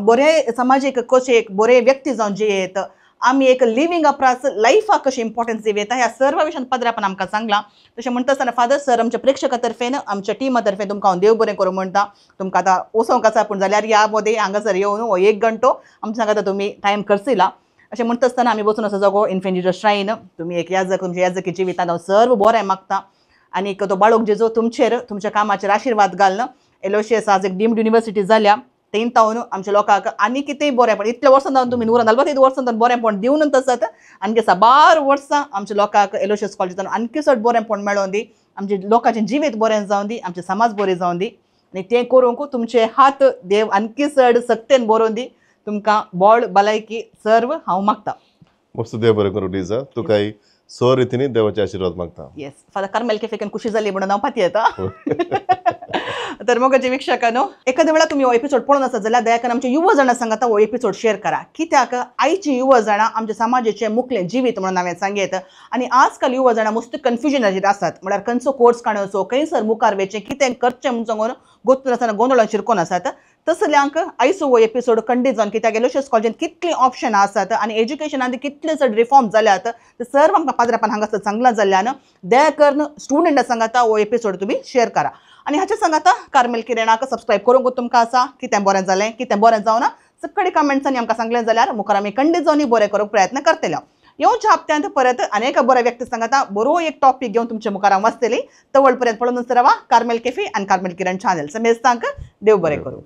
बरे समाजीक कशे एक बरे व्यक्ती जावन जियेत आमी एक लिव्हिंग अपरास लायफाक कशें इम्पॉर्टन्स दिवयता ह्या सर्व विशयान पाद्रापान आमकां सांगलां. तशें म्हणटा आसतना फादर सर आमच्या प्रेक्षकां तर्फेन आमच्या टिमा तर्फेन तुमकां हांव देव बरें करूं म्हणटा. तुमकां आतां वचोंक आसा पूण जाल्यार ह्या मदें हांगासर येवन हो एक घंटो आमच्या सांगाता तुमी टायम खर्चिला. अशें म्हणटा आसतना आमी बसून आसा जागो इन्फेंट जीजस श्रायन. तुमी एक याजक तुमच्या याजकी जिवितांत हांव सर्व बरें मागता आनी तो बाळक जेजो तुमचेर तुमच्या कामाचेर आशिर्वाद घालून एलोशियस आज एक डीम्ड युनिवर्सिटी जाल्या तें तावन आमच्या लोकांक आनी कितेंय बरेंपण इतल्या वर्सां जावन तुमी 145 वर्सां जावन बरेंपण दिवन तसत आणखी साबार वर्सां आमच्या लोकांक एलोशियस कॉलेजान आणखी चड बरेंपण मेळोवन दी, आमचे लोकांचें जिवीत बरें जावन दी, आमचें समाज बरें जावन दी आनी तें करूंक तुमचे हात देव आणखी चड सक्तेन बरोवन दी. तुमकां बळ भलायकी सर्व हांव मागता. मस्त देव बरें करूं लिजा, तुकाय सो रितीन देवाचे आशिर्वाद मागता. येस फादर कार्मेल केफेकान खुशी जाली म्हणून हांव पाती येता. तर मोगाचे वीक्षकांनो एखाद्या वेळा तुमी हो एपिसोड पळोवन आसत जाल्यार दया करून आमच्या युवा जाणां सांगाता हो एपिसोड शेअर करा. कित्याक आयची युवा जाणां आमच्या समाजाचें मुखलें जिवीत म्हणून हांवें सांगयत आनी आजकाल युवा जाणां मस्त कन्फ्युजनाचेर आसात. म्हळ्यार खंयचो कोर्स काडचो, खंयसर मुखार वचचें, कितें करचें म्हूण सांगून गोतून आसतना गोंदळान शिरकोन आसात. तसल्यांक आयचो हो एपिसोड खंडीत जावन कित्याक एलोशियस कॉलेजीन कितलीं ऑप्शनां आसात आनी एज्युकेशनान कितले चड रिफॉर्म जाल्यात ते सर्व आमकां पाद्रापान हांगासर सांगलां जाल्ल्यान दया करून स्टुडंटां सांगाता हो एपिसोड तुमी शेअर करा. आनी हाचे सांगाता कार्मेल किरणाक सबस्क्रायब करूंक तुमकां आसा. कितें बरें जालें कितें बरें जावना सकळे कमेंट्सांनी आमकां सांगलें जाल्यार मुखार आमी खंडीत जावन बरें करूंक प्रयत्न करतले. येवच्या हप्त्यांत परत अनेक बऱ्या व्यक्ती सांगाता बरो एक टॉपीक घेवन तुमच्या मुखार हांव वाचतली. तवळ पर्यंत पळोवन रावा कार्मेल केफे आनी कार्मेल किरण चॅनल. समेस्तांक देव बरें करूं.